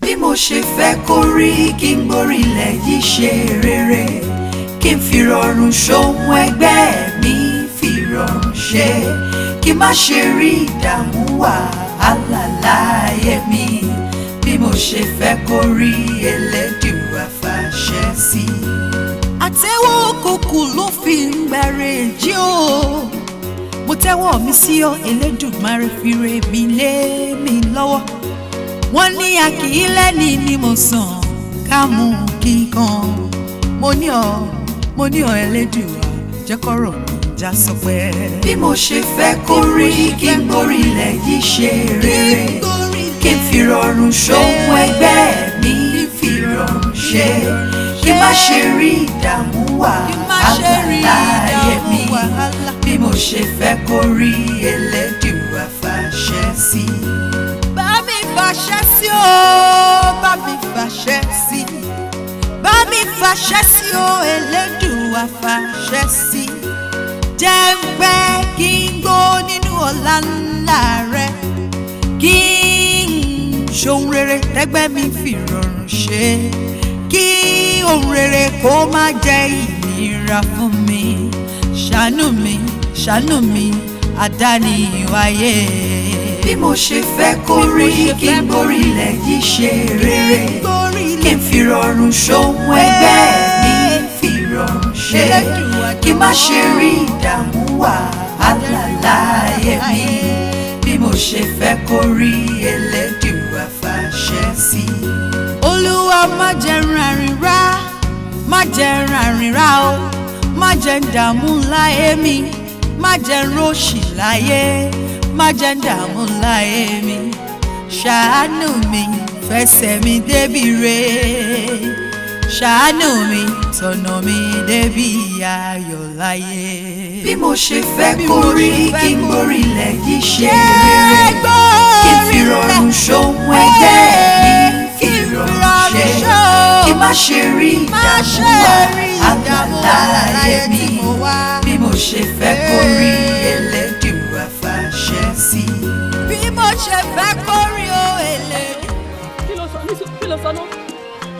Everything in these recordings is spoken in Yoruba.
Bí mo ṣe fẹ́ kó rí, kí n gborílẹ̀ yìí ṣe rere, kí n fi rọrùn ṣohun ẹgbẹ́ mi fi rọrùn ṣe, kí n má ṣe rí ìdààmú wàhálà láyé mi. Bí mo ṣe fẹ́ kó rí, Elédùà fàṣẹ sí. Àtẹ́wọ́ kòkù ló fi ń gbàre jí o. Mo tẹ́wọ́ mi sí ọ, Elédùmarè, fi re mi lé mi lọ́wọ́. Wọ́n ní a kì í lẹ́ni ni mo sàn ká mú kíkan. Mo ní ọ, mo ní ọ, Elédùà, jẹ́ kọ́rọ̀ mi já sọpẹ́. Bí mo ṣe fẹ́ kó rí, kí n gborílẹ̀ yìí ṣe rere, kí n fi rọrùn ṣohun ẹgbẹ́ mi fi rọrùn ṣe, kí n má ṣe rí ìdààmú wàhálà láyé mi. Bí mo ṣe fẹ́ kó rí, Elédùà fàṣẹ sí. Bá mi fàṣẹ sí o, bá mi fàṣẹ sí, bá mi fàṣẹ sí o, Elédùà, fàṣẹ sí. Jẹ́ ń pẹ́ kí n gbó nínú ọlá ńlá rẹ, kí n ṣohun rere tẹ́gbẹ́ mi fi rọrùn ṣe, kí ohun rere kó má jẹ́ ìnira fún mi. Ṣàánú mi, ṣàánú mi, àdáni wáyé. Bí mo ṣe fẹ́ kó rí, kí n gborílẹ̀ yìí ṣe rere, kí n fi rọrùn ṣohun ẹgbẹ́ mi fi rọrùn ṣe, kí n má ṣe rí ìdààmú wàhálà láyé mi. Bí mo ṣe fẹ́ kó rí, Elédùà fàṣẹ sí. Olúwa, má jẹ́ rìnrìn rá, má jẹ́ rìnrìn rá o, má jẹ́ ń dààmú láyé mi, má jẹ́ ń róṣì láyé, má jẹ́ ń dààmú láyé mi. Ṣàánú mi, fẹsẹ̀ mi débi re, ṣàánú mi, tọ̀nà mi débi ayọ̀ láyé. Bí mo ṣe fẹ́ kó rí, kí n gborílẹ̀ yìí ṣe rere, kí n fi rọrùn ṣohun ẹgbẹ́ mi fi rọrùn ṣe, kí n má ṣe rí ìdààmú wàhálà láyé mi. Bí mo ṣe fẹ́ kó rí, Elédùà fàṣẹ sí. Bí mo ṣe fẹ́ kó rí o, Elédùà. Kí ló sọ? Kí ló sọ náà?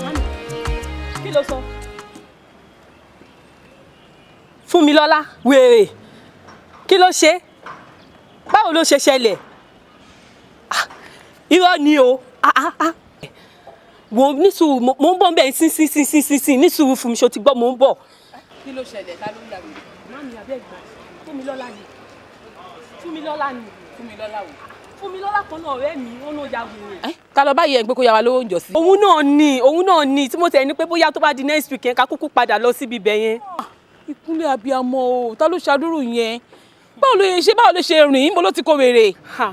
Mami, kí ló sọ? Fúnmilọ́lá wèrè, kí ló ṣe? Báwo ló ṣe ṣẹlẹ̀? Ah, irọ́ ni o. Ah, ah, ah. Wo, ní sùúrù, mo ń bọ̀ bẹ́ẹ̀ sí sí sí sí sí sí. Ní sùúrù fún mi, ṣo ti gbọ́? Mo ń bọ̀. Kí ló ṣẹlẹ̀? Ta ló ń ya wèrè? Mami, abẹ́ ìgbà Fúnmilọ́lá ni, Fúnmilọ́lá ni. Fúnmilọ́lá wò? Fúnmilọ́lá kan náà, ọ̀rẹ́ mi, ó ló ya wèrè. Ta lọ báyìí ẹ̀ ń pé kó yá wa lówó ń jọ sí? Òun náà ni, òun náà ni tí mo tẹ̀ ní pé bóyá tó bá di next week yẹn, ká kúkú padà lọ síbi ibẹ̀ yẹn. Ìkúnlẹ̀ abiyamọ o, ta ló ṣàdúrù yẹn? Báwo ló yẹ ṣe? Báwo ló ṣe rìn? Níbo ló ti kó wèrè? Ha,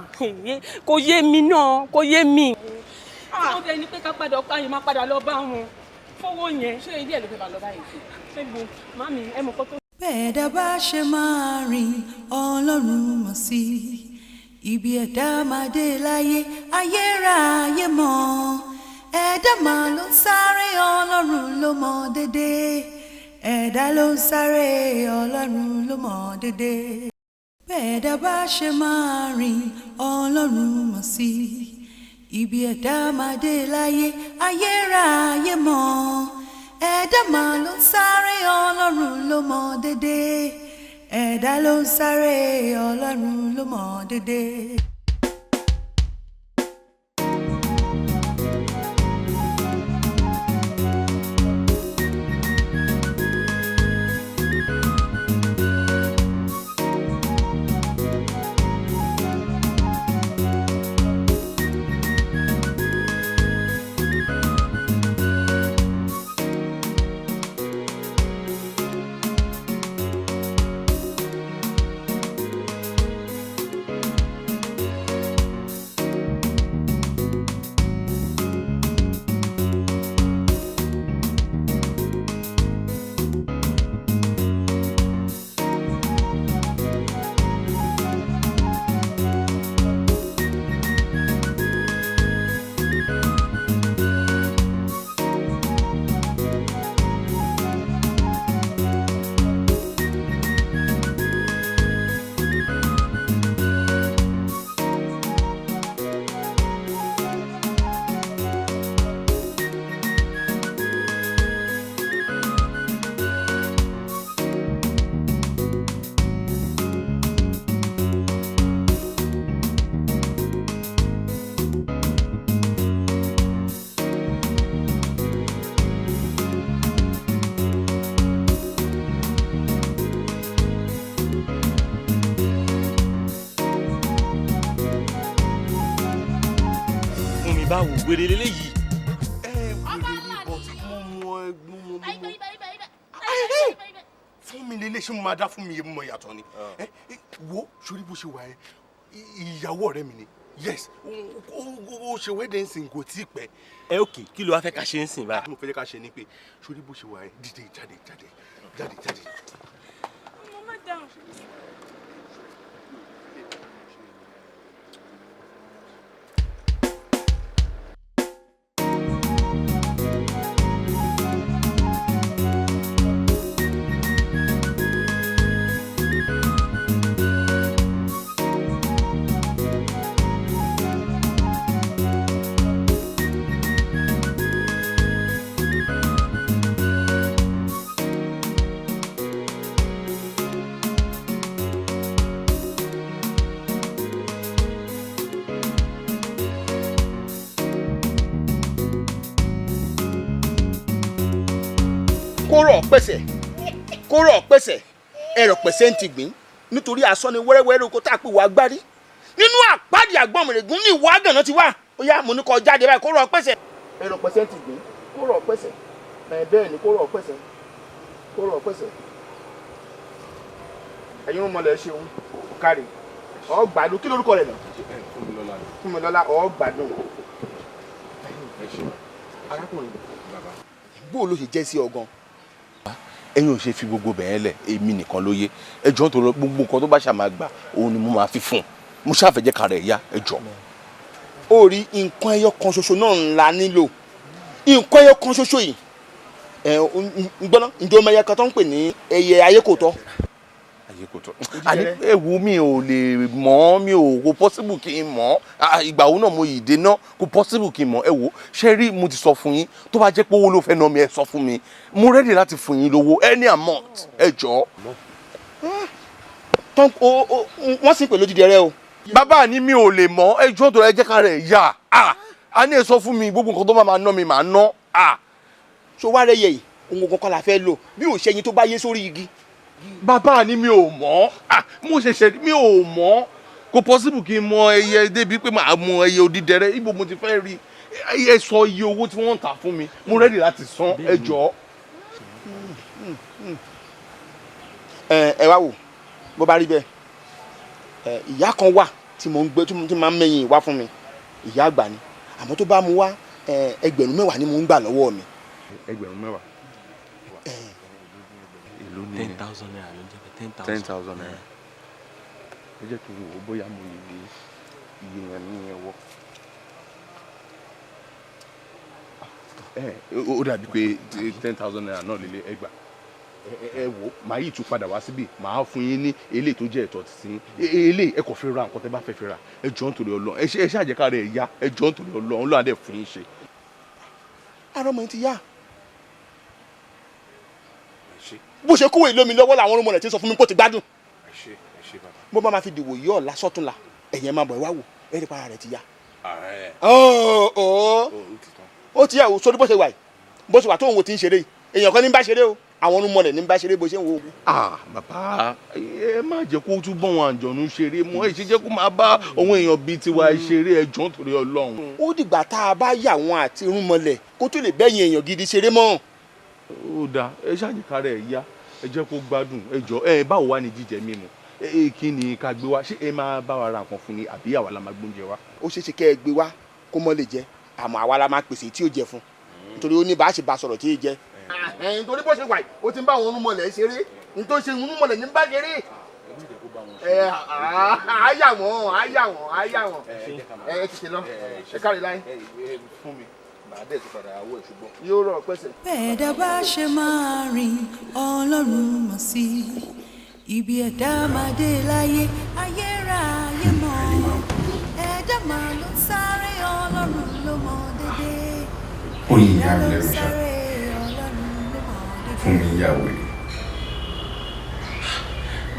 kò yé mi náà, kò yé mi. Tí mo tẹ̀ ní pé ká padà ọkọ àyè máa padà lọ bá wọn fowó yẹn. Ṣé ilé ẹ̀ ló fẹ́ máa lọ báyìí sí? Ṣé bo mami ẹ mọ̀ kó tó. Bẹ́ẹ̀ dá bá ṣe máa rìn, Ọlọ́run mọ̀ sí. Ibi ẹ̀dá máa dé láyé, ayérayé mọ̀. Ẹ̀dá máa ló ń sáré, Ọlọ́run ló mọ̀ dédé. Ẹ̀dá ló ń sáré, Ọlọ́run ló mọ̀ dédé. Bẹ́ẹ̀ dá bá ṣe máa rìn, Ọlọ́run mọ̀ sí. Ibi ẹ̀dá máa dé láyé, ayérayé mọ̀. Ẹ̀dá máa ló ń sáré, Ọlọ́run ló mọ̀ dédé. Ẹ̀dá ló ń sáré, Ọlọ́run ló mọ̀ dédé. Wèrè báwo wèrè lélẹ́yìí. Ẹ wèrè ni but mo mọ mo mọ mo mọ. Fún mi lélẹ̀, ṣé mo máa dá fún mi mo mọ ìyàtọ̀ ni? Ẹ wo sórí bó ṣe wà ẹ, ìyàwó ọ̀rẹ́ mi ni. Yes, ó ṣe wedding sin kò tí ì pẹ́. Ẹ òkè, kí ló wá fẹ́ ká ṣe ń sìn báyìí? Mo fẹ́ jẹ́ ká ṣe ni pé sórí bó ṣe wà ẹ, dìde, jáde jáde jáde jáde. Mo má dáhùn. Kóró pẹ̀sẹ̀, kóró pẹ̀sẹ̀, ẹ̀rọ̀ pẹ̀sẹ̀ ń ti gbìn nítorí asán ni wẹ́rẹ́wẹ́rẹ́ oko tá a pè wá gbárí nínú àpáàdì àgbọ̀nmìrègún ní ìwọ àgànná ti wá. Ó yá, mo ní kó jáde báyìí, kóró pẹ̀sẹ̀. Ẹ̀rọ̀ pẹ̀sẹ̀ ń ti gbìn, kóró pẹ̀sẹ̀, ẹ̀ bẹ́ẹ̀ ni, kóró pẹ̀sẹ̀, kóró pẹ̀sẹ̀. Ẹ̀yin ń mọlẹ̀ ṣeun kárí ọ̀ gbádùn. Kí lórúkọ rẹ̀ náà? Fúnmilọ́lá. Ọ̀ gbádùn. Arákùnrin, bó o ló ṣe jẹ́ sí ọ gan? Ẹ̀yin ò ṣe fi gbogbo bẹ̀ẹ́ lẹ̀, èmi nìkan ló yé. Ẹ jọ̀ọ́, tó lọ gbogbo nǹkan tó bá ṣàmà gbà òun ni mo máa fi fún un. Mo ṣàfẹ́ jẹ́ kára ẹ̀ yá, ẹ jọ̀ọ́. Ó rí nǹkan ẹyọ kan ṣoṣo náà ńlá nílò, nǹkan ẹyọ kan ṣoṣo yìí. Ẹ ń gbọ́ná, ǹjẹ́ o mọ ẹyẹ kan tó ń pè ní ẹyẹ ayékòótọ́? Ayé kò tọ́. Àní ewu mi ò lè mọ̀, mi ò, kò possible kí n mọ̀. Ìgbà wo náà mo yìí dé náà, kò possible kí n mọ̀. Ẹ wo, ṣé rí, mo ti sọ fún yín, tó bá jẹ́ pé owó ló fẹ́ ná mi, ẹ sọ fún mi, mo ready láti fún yín lówó, any amount, ẹ jọ̀ọ́. Tán o o, wọ́n sì ń pè lódìdẹrẹ́ o. Bàbá ni mi ò lè mọ̀. Ẹ jọ̀ọ́, tó ẹ jẹ́ ká rẹ̀ yá. A ní ẹ sọ fún mi, gbogbo nǹkan tó bá máa ná mi, màá ná. Ṣó wá rẹ yẹ yìí, ohun kankan la fẹ́ lò bí ò ṣẹyin tó bá yé sórí igi. Bàbá ni mi ò mọ̀. Mo ṣẹ̀ṣẹ̀, mi ò mọ̀, kò possible kí n mọ ẹyẹ débi pé màá mọ ẹyẹ odídẹrẹ́. Ibo mo ti fẹ́ rí? Ẹ sọ iye owó tí wọ́n ń tà fún mi, mo ready láti san, ẹ jọ̀ọ́. Ẹ ẹ wá wò, bó bá rí bẹ́ẹ̀, ẹ ìyá kan wà tí mo ń gbé tí mo máa ń mẹ́yìn wá fún mi, ìyá àgbà ni, àmọ́ tó bá mu wá, 10,000 ni mo ń gbà lọ́wọ́ mi. 10,000, èló ni? ₦10,000 ló ń jẹ́ bẹ́ẹ̀, 10,000. ₦10,000. Ẹ jẹ́ kí n wò ó bóyá mo lè rí iye yẹn ní ẹwọ́. Ẹ ó dàbí pé ₦10,000 náà lélẹ̀. Ẹ gbà, ẹ wò, màá yìí tún padà wá síbí, màá fún yín ní eléyìí tó jẹ́ ẹ̀tọ́ títí yín. Eléyìí ẹ kò fi ra nǹkan tẹ́ bá fẹ́ fi ra. Ẹ jọ̀ọ́ nítorí Ọlọ́run, ẹ ṣe ẹ ṣàjẹká rẹ̀ yá. Ẹ jọ̀ọ́ nítorí Ọlọ́run, Ọlọ́run á dẹ̀ fún yín ṣe. Ara ọmọ yẹn ti yá. Bó ṣe kówó ìlú mi lọ́wọ́ làwọn ọmọ rẹ̀ ti sọ fún mi kó ti gbádùn. Ẹ ṣé, ẹ ṣé bàbá. Bó bá máa fi dìwò yí ọ̀la sọ́túnla, ẹ̀yìn ẹ̀ máa bọ̀, ẹ wá wò ẹ rí para rẹ̀ ti yá. Ààrẹ. Ó ó ti tán. Ó ti yà wò sórí bó ṣe wà yìí, bó ṣe wà tó ń wo ti ń ṣeré yìí, èèyàn kan ní bá ṣeré o, àwọn ọmọ rẹ̀ ní bá ṣeré bó ṣe ń wo. Ah, bàbá, ẹ má jẹ́ kó tún bọ́ wọn àjọ̀nú ṣeré mọ́. Ẹ ṣe jẹ́ kó máa bá àwọn èèyàn bíi tiwa ṣeré. Ẹ jọ̀ọ́ nítorí Ọlọ́run. Ó dìgbà tá a bá yà wọn àti irúnmọlẹ̀ kó tó lè bẹ́yìn èèyàn gidi ṣeré mọ́. Ó dáa, ẹ ṣàjẹká rẹ̀ yá, ẹ jẹ́ kó gbádùn, ẹ jọ̀ọ́. Ẹ báwo wá ní jíjẹ mímu? Ẹ kí ni ká gbé wá? Ṣé ẹ máa bá wa ra nǹkan fún ni àbí àwa la máa gbóúnjẹ wá? Ó ṣeé ṣe kẹ́ ẹ gbé wá kó mọ́ lè jẹ, àmọ́ àwa la máa pèsè tí ó jẹ fún, nítorí ó ní bá a ṣe bá sọ̀rọ̀ tí ì jẹ. Nítorí bó ṣe wà yìí, ó ti ń bá àwọn irúnmọlẹ̀ ṣeré, nítorí ṣe irúnmọlẹ̀ ní bá ṣeré. Ẹ á yà wọ́n, á yà wọ́n, á yà wọ́n. Ẹ tètè lọ, ẹ káre láyé. Fún mi, màá dẹ̀ tún padà wọ ìṣùgbọ́n. Yóò rọ̀ pẹ̀sẹ̀. Bẹ́ẹ̀dá bá ṣe máa rìn, Ọlọ́run mọ̀ sí ibi ẹ̀dá máa dé láyé, ayérayé mọ̀. Ẹ̀dá máa ló ń sáré, Ọlọ́run ló mọ̀ dédé. Ó yìí yà Ẹ̀dá mí ló ń lẹ́rù ṣá. sáré, Ọlọ́run ló mọ̀ dédé. Fún mi ya wèrè?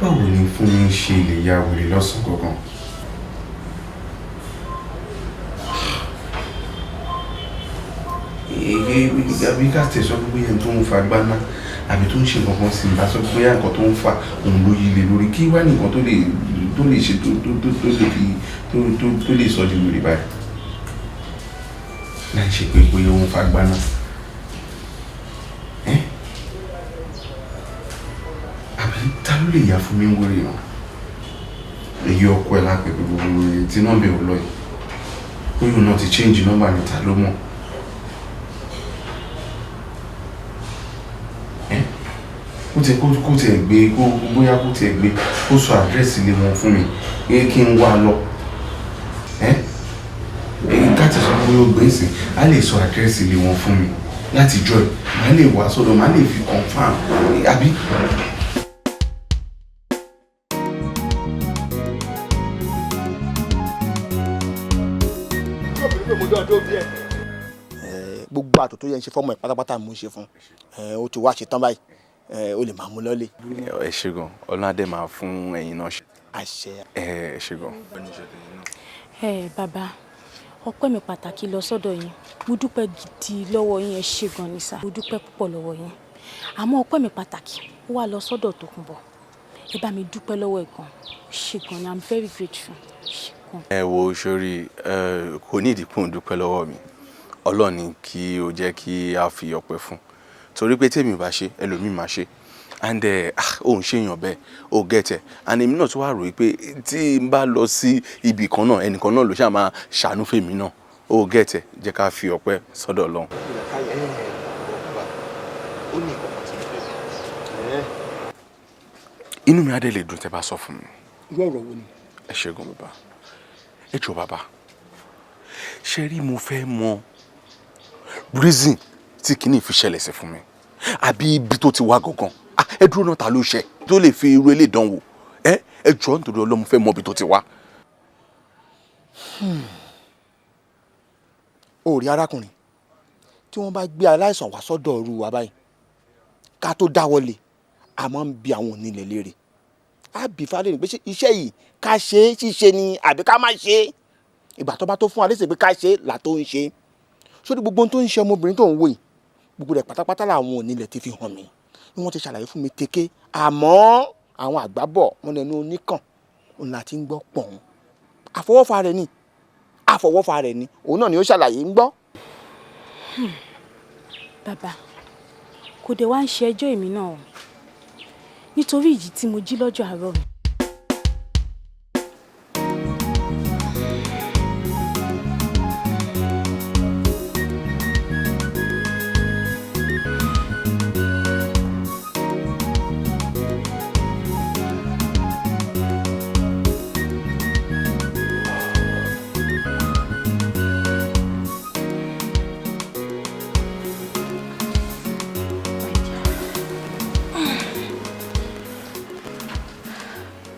Báwo ni fún mi ṣe lè ya wèrè lọ́sàn-án gangan? Èyí àbí ká tẹ̀ sọ pé bóyá ẹni tó ń fa gbaná àbí tó ń ṣe nǹkan kan sí i bá sọ pé bóyá nǹkan tó ń fa òun ló yí lé lórí, kí wá ní nǹkan tó lè ṣe tó lè fi tó lè sọ di wèrè báyìí? Láì ṣe pé bóyá òun fagbá náà. Ẹ́, àbí ta ló lè yà fún mi ń wéré náà? Èyí ọkọ ẹ̀ lápẹ̀ pé gbogbo tí nọ́mbà ò lọ yìí, bóyá òun náà ti change nọ́mbà ní, ta ló mọ̀? Ẹ́, kó tiẹ̀ kó tiẹ̀ gbé, kó bóyá kó tiẹ̀ gbé, kó sọ àdírẹ́sì ilé wọn fún mi kí n wá lọ. Ẹ́, èyí káàtì sọ pé ó gbé sí, á lè sọ àdírẹ́sì ilé wọn fún mi láti jọ ẹ̀, màá lè wá sọ́dọ̀, màá lè fi confirm àbí. Gbogbo àtò tó yẹ ń ṣe fọmọ ẹ pátápátá mò ń ṣe fún ẹ. Ó ti wá ṣe tán báyìí, ẹ ó lè máa mú lọlé. Ẹ ṣé gan, Ọlọ́run á dẹ̀ máa fún ẹ̀yin náà ṣe. Àṣẹ. Ẹ ṣé gan. Ẹ bàbá, ọpẹ́ mi pàtàkì lọ sọ́dọ̀ yín. Mo dúpẹ́ gidi lọ́wọ́ yín, ẹ ṣé gan ni sà. Mo dúpẹ́ púpọ̀ lọ́wọ́ yín, àmọ́ ọpẹ́ mi pàtàkì ó wà lọ sọ́dọ̀ Tòkunbọ̀. Ẹ bá mi dúpẹ́ lọ́wọ́ ẹ̀ gan, ṣé gan ni. I'm very grateful, ṣé gan. Ẹ wo sórí ẹ, kò ní ìdí kún dúpẹ́ lọ́wọ́ mi. Ọlọ́run ni kí o jẹ́ kí a fi ọpẹ́ fún, torí pé tèmi ò bá ṣe, ẹlòmíì máa ṣe. And òun ṣèyàn bẹ́ẹ̀, ó gẹ̀tẹ̀. And èmi náà tún wá rò ó pé tí n bá lọ sí ibì kan náà, ẹnìkan náà ló ṣáà máa ṣàánú fèmí náà. Ó gẹ̀tẹ̀, jẹ́ ká fi ọpẹ́ sọ́dọ̀ Ọlọ́run. Ó ní ìkọ̀kọ̀ tí mo fẹ́. Inú mi á dẹ̀ lè dùn tẹ́ bá sọ fún mi. Irú ọ̀rọ̀ wo ni? Ẹ ṣé gan bàbá, ẹ jọ̀ọ́ bàbá, ṣe rí, mo fẹ́ mọ reason tí kìíní fi ṣẹlẹ̀ sí fún mi, àbí ibi tó ti wá gangan. Ah, ẹ dúró náà, ta ló ṣe tó lè fi irú eléyìí dánwò? Ẹ jọ̀ọ́, nítorí Ọlọ́run, mo fẹ́ mọ ibi tó ti wá. O rí arákùnrin, tí wọ́n bá gbé aláìsàn wá sọ́dọ̀ ọ̀rú wa báyìí, ká tó dáwọ́lé, a máa ń bi àwọn onílẹ̀ léèrè. Á bí falẹ̀ pé ṣé iṣẹ́ yìí ká ṣe é ṣíṣe ni àbí ká má ṣe é? Ìgbà tó bá tó fún wa léṣe pé ká ṣe é là tó ń ṣe é. Sórí gbogbo ohun tó ń ṣe ọmọbìnrin tó ń wò yìí, gbogbo rẹ̀ pátápátá làwọn onílẹ̀ ti fi hàn mí, ni wọ́n ti ṣàlàyé fún mi teke. Àmọ́ àwọn àgbà bọ̀, wọ́n lẹ́nu oníkàn òun la ti ń gbọ́ pọ̀n. Àfọwọ́fà rẹ̀ ni, àfọwọ́fà rẹ̀ ni, òun náà ni ó ṣàlàyé ń gbọ́. Bàbá, kò dé wá ń ṣe ẹjọ́ èmi náà o, nítorí ìjì tí mo jí lọ́jọ́ àárọ̀ mi.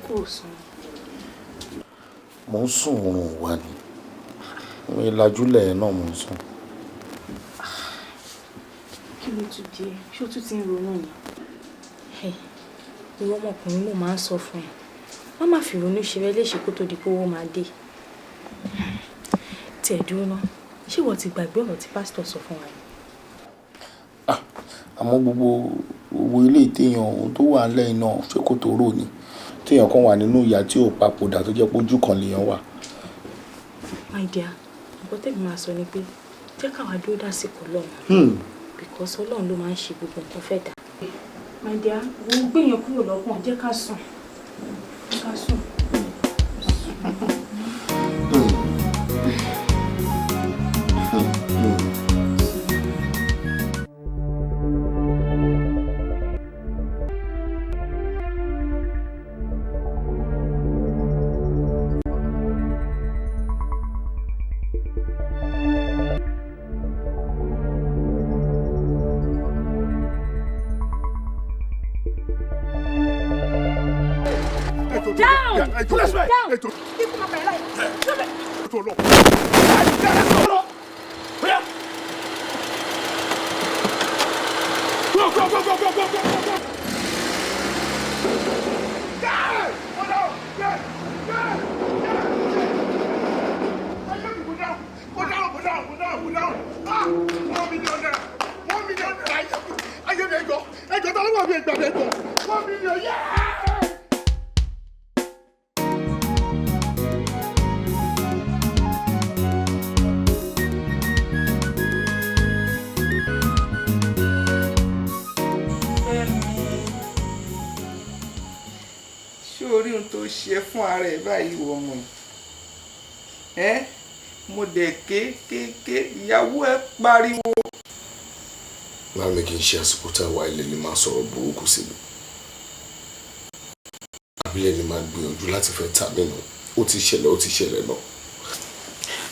Kò sùn. Mò ń sùn, oorun wà ní mo ìlàjúlẹ̀ náà, mò ń sùn. Kí ló tún dé? Ṣé o tún ti ń ronú ni? Ìwọ ọmọkùnrin, mo máa ń sọ fún ẹ, má má fi ronú ṣe rẹ léṣe kó tó di pé owó máa dé. Tiẹ̀ dúró ná, ṣé ìwọ ti gbàgbé ọ̀rọ̀ tí pásítọ̀ sọ fún wa ni? Àmọ́ gbogbo owó ilé téèyàn, ohun tó wà lẹ́yìn náà, ṣé kò tó rò ni téèyàn kan wà nínú ìyà tí ò papòdà, tó jẹ́ pé ojú kan lèèyàn wà. My dear, nǹkan tẹ́mi máa sọ ni pé jẹ́ káwa dúró dásìkò Ọlọ́run, because Ọlọ́run ló máa ń ṣe gbogbo nǹkan fẹ́ dà. My dear, wo, gbé yẹn kúrò lọ́kàn, jẹ́ ká sùn, jẹ́ ká sùn. Down! Down! Go, go, go, go, go, go, go, go. Yeah! Oh, no! Yeah! Yeah! Yeah! Go down! Go down! Go down! Go down! Go down! Ah! ₦1 million! ₦1 million! Ayé mi, ẹjọ́! Ẹjọ́, ta ló wà mí? Ẹgbàá mi, ẹjọ́! 1 million! Yeah! ṣe fún ara ẹ báyìí, ìwọ ọmọ yìí? Ẹ mo dẹ̀ ké ké ké, ìyàwó ẹ pariwo. Láàmì, kì í ṣe àsìkò tá a wà ilé lè máa sọ̀rọ̀ burúkú sí mi, àbílẹ̀ lè máa gbìyànjú láti fẹ́ ta mí nù. Ó ti ṣẹlẹ̀, ó ti ṣẹlẹ̀ náà.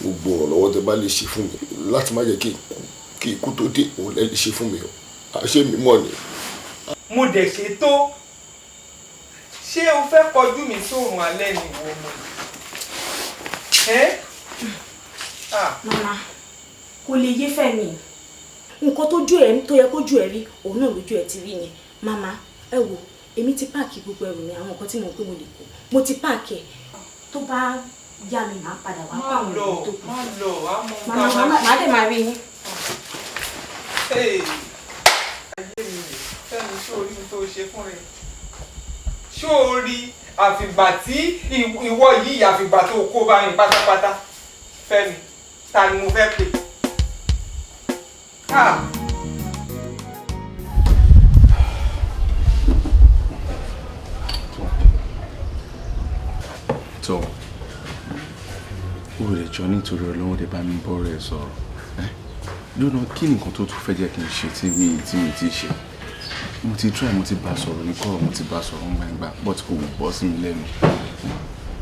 Gbogbo ìrànlọ́wọ́ tẹ bá lè ṣe fún mi láti má jẹ́ kí n kú kí ikú tó dé, òun lẹ lè ṣe fún mi o. Àṣé mi mọ̀ ni. Mo dẹ̀ ṣe tó. Ṣé o fẹ́ kọjú mi sóòrùn alẹ́ ni, ìwọ ọmọ yìí? Ẹ́ ah. Màmá, kò lè yé Fẹ́mi. Nǹkan tójú ẹ tó yẹ kójú ẹ rí, òun náà lójú ẹ ti rí yẹn. Màmá, ẹ wò, èmi ti pack gbogbo ẹrù mi, àwọn nǹkan tí mo pé mo lè kó, mo ti pack ẹ. Tó bá yá mi, màá padà wá kó Má àwọn lọ. ẹrù tó kù. Má lọ, á mọ. Màmá, màmá, màá dẹ̀ máa rí yín. Hey, ayé mi rè! Fẹ́mi, ṣó o rí ohun tó ṣe fún rẹ? Ṣó o rí? Àfìgbà tí ìwọ yìí, àfìgbà tó kó bá mi pátápátá. Fẹ́mi, ta ni mo fẹ́ pè? Ah! Tó ó lè jọ nítorí Ọlọ́run dé bá mi bọ́ rẹ̀ sọ̀rọ̀ ẹ́ lónà. Kí ni nǹkan tó tún fẹ́ jẹ́ kí n ṣe tí mi ti ṣe? Mo ti try, mo ti bá sọ̀rọ̀ ní kọ̀rọ̀, mo ti bá sọ̀rọ̀ ní gbangba, but kò bọ́ sí mi lẹ́nu.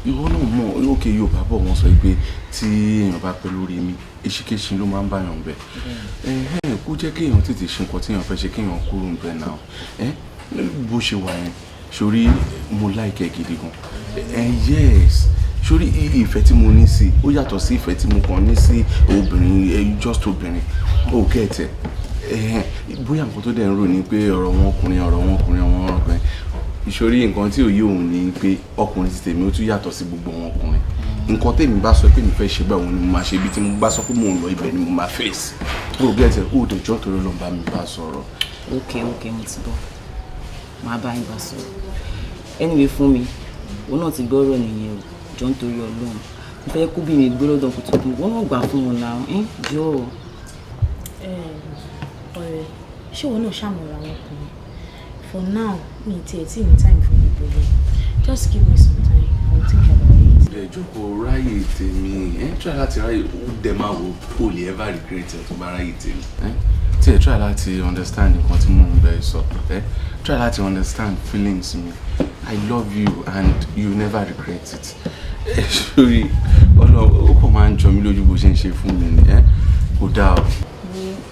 Ìwọ náà mọ̀. Òkè Yorùbá bọ̀, wọ́n sọ pé tí èèyàn bá pẹ́ lórí mi, eṣinkéṣin ló máa ń báyàn bẹ̀. Ẹ̀hẹ́n, kó jẹ́ kéèyàn tètè ṣe nǹkan tí èèyàn fẹ́ ṣe, kéèyàn kúrò ń bẹ̀ náà. Ẹ́ bó ṣe wà yẹn sórí, mo like ẹ́ gidi gan. Ẹ yes, sórí ìfẹ́ tí mo ní sí, ó yàtọ̀ sí ìfẹ́ tí mo kàn ní sí obìnrin ẹ, just obìnrin. Ó get ẹ. Ẹ̀hẹ́n, bóyá nǹkan tó dẹ̀ ń rò ní pé ọ̀rọ̀ wọn ọkùnrin, ọ̀rọ̀ wọn ọkùnrin, ọ̀rọ̀ wọn ọkùnrin. Ìṣòrí nǹkan tí òye òun ni pé ọkùnrin ti tèmi, ó tún yàtọ̀ sí gbogbo wọn ọkùnrin. Nǹkan tèmi bá sọ pé mi fẹ́ ṣe báwo ni mo máa ṣe, ibi tí mo bá sọ pé mò ń lọ, ibẹ̀ ni mo máa face. Ó get ẹ. Ó dẹ̀ jọ́, torí Ọlọ́run, bá mi bá sọ̀rọ̀. Ok, mo ti gbọ́, máa bá yín bá sọ̀rọ̀. Anyway, fún mi, òun náà ti gbọ́rọ̀ nìyẹn o. Jọ, nítorí Ọlọ́run, mo fẹ́ kó bí mi gbọ́dọ̀ kó tó kún wọn náà, gbà fún wọn náà ẹ jọ. Ọ̀rẹ́, ṣé ìwọ náà ṣàmọ̀ra àwọn ọkùnrin? For now, mi tiẹ̀ tí ní time fún gbogbo yẹn. Just give me some time, I will think about it. Ẹ jókòó, ráyè tèmi. Ẹ try láti ráyè, ó dẹ̀ máa wò ó, lè ever regret ẹ tó bá ráyè tèmi. Ẹ tí ẹ try láti understand nǹkan tí mò ń bẹ sọ, ẹ try láti understand feelings mi. I love you and you never regret it. Ẹ sórí Ọlọ́run, ó kàn máa ń jọ mí lójú bó ṣe ń ṣe fún mi ni. Ẹ kò dáa o.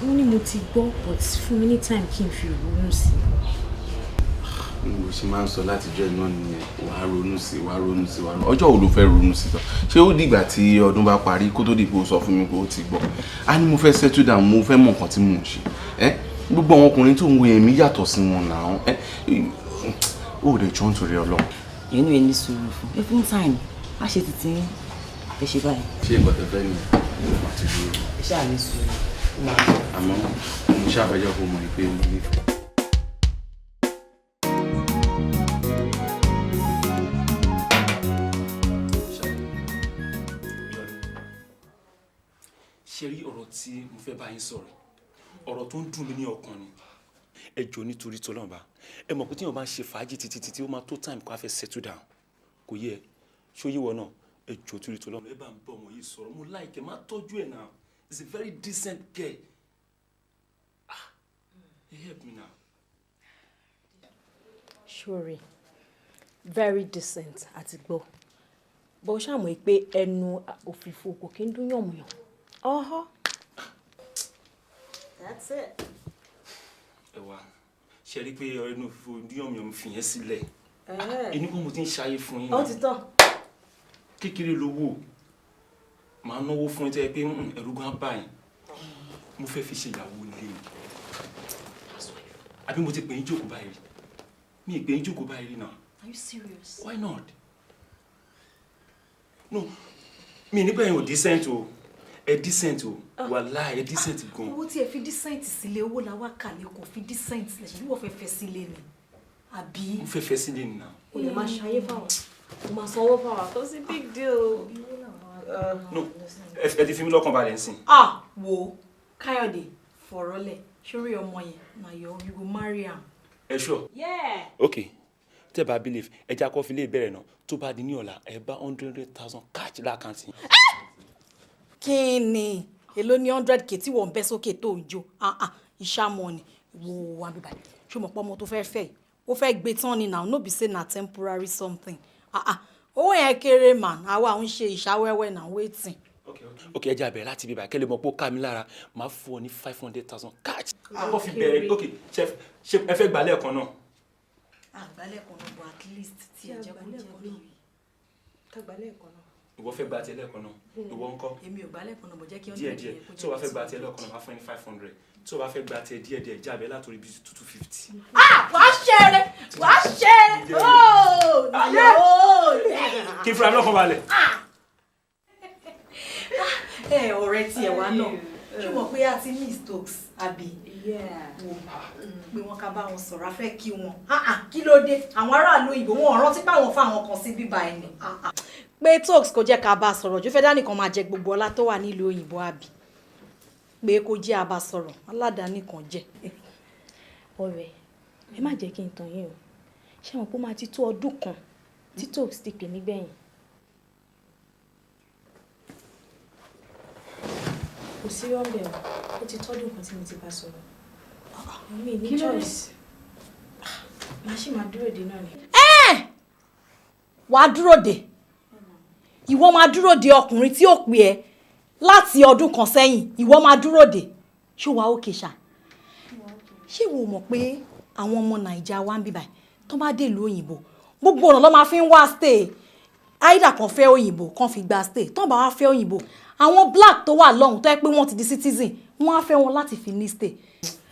Mo ní mo ti gbọ́, but fún mi ní time kí n fi ronú sí i. Mo ṣe máa ń sọ látijọ́ iná nìyẹn, wàá ronú sí, wàá ronú sí, wàá ronú. Ọjọ́ wo ló fẹ́ ronú sí tán? Ṣé ó dìgbà tí ọdún bá parí kó tó di pé o sọ fún mi pé o ti gbọ́? A ní mo fẹ́ settle down, mo fẹ́ mọ nǹkan tí mò ń ṣe. Ẹ gbogbo àwọn ọkùnrin tó ń wo èmi yàtọ̀ sí wọn náà. Ẹ ó lè jọ́, nítorí Ọlọ́run. Ìyẹn ní ẹ ní sùúrù fún ẹ, fún time, á ṣe títí ẹ ṣe báyìí. Ṣé nǹkan tẹ fẹ́ nìyẹn? Màá ti dúró. Ẹ ṣáà ní sùúrù, ó máa lọ. Àmọ́ mo ṣàfẹ́jọ́ kó mọ̀ pé mo nífẹ̀ẹ́. Ṣe rí ọ̀rọ̀ tí mo fẹ́ bá yín sọ̀rọ̀, ọ̀rọ̀ tó ń dùn mí ní ọkàn ni. Ẹ jọ̀ọ́, nítorí tọ́lọ́mọba, ẹ mọ̀ pé tíyàn bá ń ṣe fàájì títí títí, ó máa tó time kó a fẹ́ settle down. Kò yẹ ṣó yíwọ náà? Ẹ jọ̀ọ́, torí tọ́lọ́mọba, ẹ bá ń bọ́ ọmọ yìí sọ̀rọ̀. Mo like ẹ, má tọ́jú ẹ̀ náà. It's a very decent girl. Ah, help me now. Sure, very decent àti gbọ́, bó ṣàmọ̀ pé ẹnu òfìfo kò kí ń dún yànmùyàn. Ọ̀họ́. That's it. Ẹ wá ṣe rí i pé ẹnu òfìfo yànmùyàn, fi yẹn sílẹ̀. Inú kan mo ti ń ṣayé fún yín. Ó ti tán. Kékeré lówó màá náwó fún yín, tẹ́ ẹ pé ẹ̀rù gan bá yín. Mo fẹ́ fi ṣe ìyàwó ilé mi. Àbí mo ti pè yín jókòó báyìí rí? Mi ì pè yín jókòó báyìí rí náà. Are you serious? Why not? No, mi nígbà yẹn ò decent o. Ẹ decent o, wàláhì, ẹ decent gan. Owó tí ẹ fi decent sílé, owó la wá kàlẹ́, kò fi decent sílẹ̀. Ṣe bí wọ́n fẹ́ fẹ́ sílé ni, àbí? Mo fẹ́ fẹ́ sílé ni náà. O lè máa ṣayé fáwọn, o máa sanwó fáwọn, kò sí big deal. No, ẹ ti fi mí lọ́kàn balẹ̀ nsìn. Ah, wo Káyọ̀dé, fọ̀rọ̀lẹ̀ sórí ọmọ yẹn. Na your, you go marry am. Ẹ sure? Yeah. Ok, Tẹ́ bá believe, ẹ jẹ́ kó fi lè bẹ̀rẹ̀ náà. Tó bá di ní ọ̀la, ẹ bá 100,000 cash l'account yín. Kí ni? Èló ní 100K tí wọ́n ń bẹ́ sókè tó ń jó? Ah ah, ìṣàmọ̀ ni wo wà bíbá. Ṣé o mọ̀ pé ọmọ tó fẹ́ fẹ́ yìí, ó fẹ́ gbé tán ni now, no be say na temporary something. Ah ah, owó yẹn kéré mà, àwa ń ṣe ìṣàwẹ́wẹ́ náà, waiting. Ok, ẹ jẹ́ á bẹ̀rẹ̀ láti bíbá kẹ́ lè mọ̀ pé ó ká mi lára. Máa fún ọ ní 500,000 cash. Akọ́ fi bẹ̀rẹ̀. Ok, ṣe ṣe ẹ fẹ́ gbà lẹ́ẹ̀kan náà? Àgbálẹ̀ kan náà, but at least tí ẹ jẹ́ kó jẹ́ bí. Kágbálẹ̀ kan náà. Ìwọ fẹ́ gba tiẹ̀ lẹ́ẹ̀kan náà? Ìwọ ńkọ́? Èmi ò gbálẹ̀ kan náà, bọ̀ jẹ́ kí Díẹ̀ 100 díẹ̀. yẹn kó Tí o bá fẹ́ gba tiẹ̀ lẹ́ẹ̀kan náà, máa fún ẹ ní 500. Tí o bá fẹ́ gba tiẹ̀ díẹ̀ díẹ̀, jábẹ́ látòrí bíi 2 250. Ah, wàá ṣeré, wàá ṣeré ooo ooo. Kí n fúnra mi lọ́kàn balẹ̀. Ẹ ọ̀rẹ́ tiẹ̀ wá náà, ṣé o mọ̀ pé a ti miss Stokes àbí? Wo pé wọ́n ká bá wọn sọ̀rọ̀, a fẹ́ kí wọn. Ah ah, kí ló dé? Àwọn aráàlú òyìnbó, wọn ò rántí pé àwọn fáwọn kan sí bíbá ẹni. Ah ah, pé Stokes kò jẹ́ ká bá a sọ̀rọ̀ jù, fẹ́ dánìkan máa jẹ gbogbo ọlá tó wà nílùú òyìnbó àbí? Pé kó jẹ́ a bá sọ̀rọ̀, aládàáni kan jẹ́. Ọ̀rẹ́, ẹ má jẹ́ kí n tàn yín o. Ṣé wọn pé ó máa ti tó ọdún kan tí Stokes ti pè mí gbẹ̀yìn? Kò sí rọ́ńbẹ̀ o, ó ti tọ́dún kan tí mo ti bá sọ̀rọ̀. Mi ní Kí ló dé? choice. Màá ṣì máa dúró dè náà ni. Wàá dúró dè? Ìwọ máa dúró de ọkùnrin tí ó pè ẹ́ láti ọdún kan sẹ́yìn? Ìwọ máa dúró dè? Ṣó wàá òkè ṣá? Ṣé ìwọ mọ̀ pé àwọn ọmọ Nàìjà wa ń bíbà tó bá dé ìlú òyìnbó, gbogbo ọ̀nà ló máa fi ń wá stay? Either kan fẹ́ òyìnbó kan fi gba stay, tó bá wá fẹ́ òyìnbó, àwọn black tó wà lọ́hùn tó yẹ pé wọ́n ti di citizen, wọ́n á fẹ́ wọn láti fi ní stay.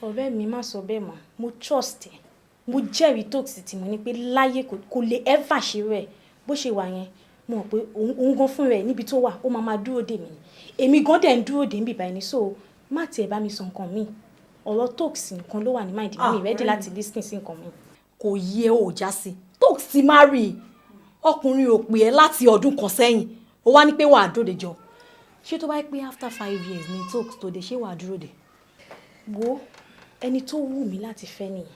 Ọ̀rẹ́ mi, má sọ bẹ́ẹ̀ mọ́. Mo trust ẹ, mo jẹ́rìí Stokes tí mo ní pé láyé kò lè ever ṣe rẹ̀. Bó ṣe wà yẹn, mo mọ̀ pé òun gan fún rẹ̀ níbi tó wà, ó máa máa dúró dè mí ni. Èmi gan dẹ̀ ń dúró dè ń bìbá ẹni, so má tiẹ̀ bá mi sọ nǹkan míì. Ọ̀rọ̀ Stokes nǹkan ló wà ní mind mi, ready láti listen sí nǹkan míì. Kò yẹ ò já sí. Stokes ti má rí i, ọkùnrin ò pè ẹ́ láti ọdún kan sẹ́yìn, ó wá ní pé wàá dúró de jọ. Ṣé tó bá yẹ pé after 5 years ni Stokes tó dé, ṣé wàá dúró de? Wo, ẹni tó wù mí láti fẹ́ nìyẹn.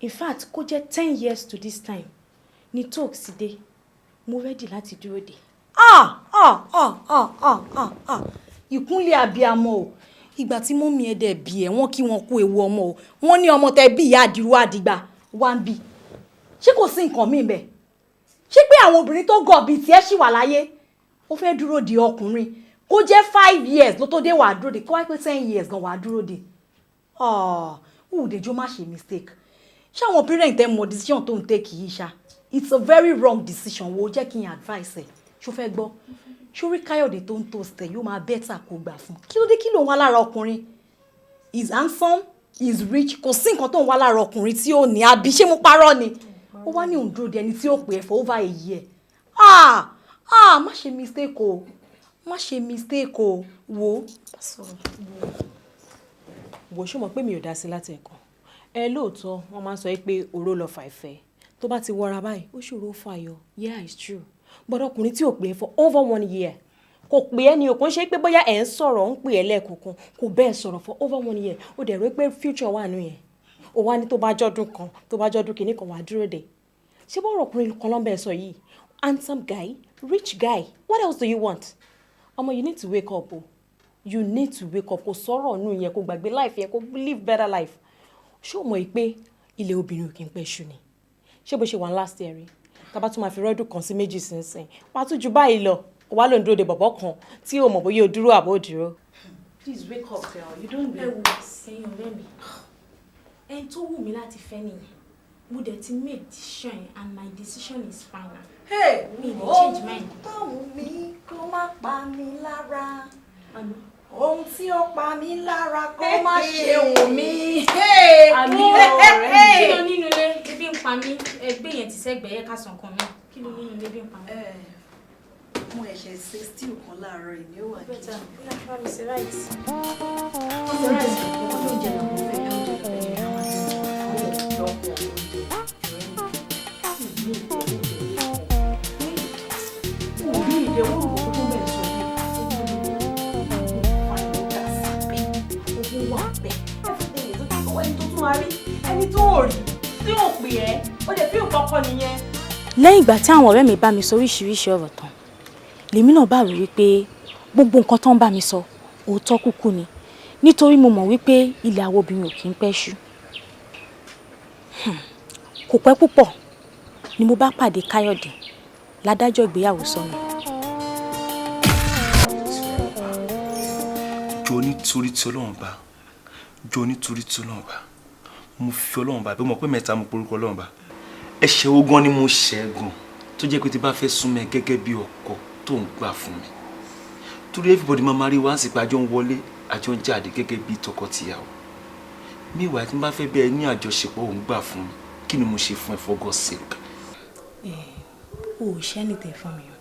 In fact, kó jẹ́ 10 years to this time ni Stokes dé, mo ready láti dúró dè. Ah ah ah ah ah ah ah, ìkúnlẹ̀ abiyamọ o! Ìgbà tí mummy ẹ̀ dẹ̀ bí ẹ̀, wọ́n kí wọn kú ewu ọmọ o. Wọ́n ní ọmọ tẹ bí ìyá àdìrú àdìgbà wá ń bí. Ṣé kò sí nǹkan míì bẹ́ẹ̀? Ṣé pé àwọn obìnrin tó gọ̀ bíi tiẹ̀ ṣì wà láyé? Ó fẹ́ dúró de ọkùnrin kó jẹ́ 5 years ló tó dé, wàá dúró de? Kó wáá pé 10 years gan, wàá dúró de? Ǹdẹ̀jọ́ má ṣe mistake. Ṣé àwọn parent ẹ mọ decision tó ń take yìí ṣá? It's a very wrong decision. Wo, jẹ́ kí n advice ẹ̀. Ṣó fẹ́ gbọ́? Sórí Káyọ̀dé tó ń toast ẹ̀, yóò máa better kó gbà fún. Kí ló dé? Kí ló ń wá lára ọkùnrin? Is handsome, is rich, kò sí nǹkan tó ń wá lára ọkùnrin tí ó ní àbí? Ṣé mo parọ́ ni? Ó wá ní òun dúró de ẹni tí ó pè é for over a year. Ah ah, má ṣe mistake o, má ṣe mistake o. Wo. Wò, ṣó mọ̀ pé mi ò dá sí láti ẹ̀kan ẹ? Lóòótọ́, wọ́n máa ń sọ pé oró lọ fà ìfẹ́, tó bá ti wọra báyìí, ó ṣòro fàyọ. Yeah, it's true, but ọkùnrin tí ò pè é for over one year, kò pè é ní òkun, ṣe pé bóyá ẹ̀ ń sọ̀rọ̀, ń pè é lẹ́ẹ̀kọ̀ọ̀kan, kò bẹ́ẹ̀ sọ̀rọ̀ for over one year, ó dẹ̀ rò pé future wà nù yẹn. Ó wá ní tó bá jọ́dún kan, tó bá jọ́dún kìíní kan, wà á dúró dè. Ṣé bọ́ọ̀rọ̀ ọkùnrin kan ló ń bẹ́ẹ̀ sọ yìí? Handsome guy, rich guy, what else do you want? Ọmọ, you need to wake up o, you need to wake up. Kò sọ̀rọ̀ nù yẹn, kò gbàgbé life yẹn, kò live better life. Ṣé o mọ̀ pé ilé obìnrin ò kí ń pẹ́ ṣu ni? Ṣé bó ṣe wà last year rí, tábà tún máa fi rọ́dún kan sí méjì sínsìn, wàá tún ju báyìí lọ. Kò wá ló ń dúró de bọ̀bọ̀ kan tí o mọ̀ bóyá o dúró àbó dúró. Please wake up, girl, you don't know. Ẹ wo, ẹ̀yin ọ̀rẹ́ mi, ẹni tó wù mí láti fẹ́ nìyẹn. Mo dẹ̀ ti make decision and my decision is final. Mi ò lè change mind. Ohun tó wù mí kó má pa mí lára, ohun tí ó pa mí lára kó má ṣe wù mí. Àmì ọ̀rẹ́ mi. Kí ló nínú ilé? Ebi ń pa mí. Ẹgbẹ́ yẹn ti sẹ́gbẹ̀ẹ́, yẹ ká sàn kan mi. Kí ló nínú ilé? Ebi ń pa mí. Mo ẹ̀ṣẹ̀ ṣe stew kan láàárọ̀ yìí ni, ó wà Better. kitchen. Bóyá bá mi ṣe rice. Ṣe rice, ẹ̀kọ́ tó ń jẹ lọ́wọ́ fẹ́ oúnjẹ lọ́fẹ́ jẹ àwọn àti Òbí ìdẹ̀wò òkú tó bẹ̀ sọ yìí, owó wà bẹ́ẹ̀, everything is okay. Ẹni tó tún máa rí, ẹni tó ò rí tí ò pè ẹ́, ó dẹ̀ fi ọkọ nìyẹn. Lẹ́yìn ìgbà tí àwọn ọ̀rẹ́ mi bá mi sọ oríṣiríṣi ọ̀rọ̀ tán, lèmi náà bá rò wípé gbogbo nǹkan tó ń bá mi sọ òótọ́ kúkú ni, nítorí mo mọ̀ wípé ilẹ̀ àwọn obìnrin ò kí ń pẹ́ ṣú. Kò pẹ́ púpọ̀ ni mo bá pàdé Káyọ̀dé ládájọ́ ìgbéyàwó sọnù. Jọ nítorí tí Ọlọ́run bá, jọ nítorí tí Ọlọ́run bá, mo fi Ọlọ́run bá bí mo pé mẹ́ta, mo porúkọ Ọlọ́run bá. Ẹ̀ṣẹ̀ wo gan ni mo ṣẹ̀ gan tó jẹ́ pé tí bá fẹ́ súnmọ́ ẹ gẹ́gẹ́ bí ọkọ tó ń gbà fún mi, torí everybody máa ma rí wá sí pé àjọ ń wọlé, àjọ ń jáde gẹ́gẹ́ bí tọkọ-tìyàwó? Meanwhile, tí n bá fẹ́ bẹ́ẹ̀ ní àjọṣepọ̀, òun gbà fún mi. Kí ni mo ṣe fún ẹ, for God's sake? O ò ṣe anything fún mi o.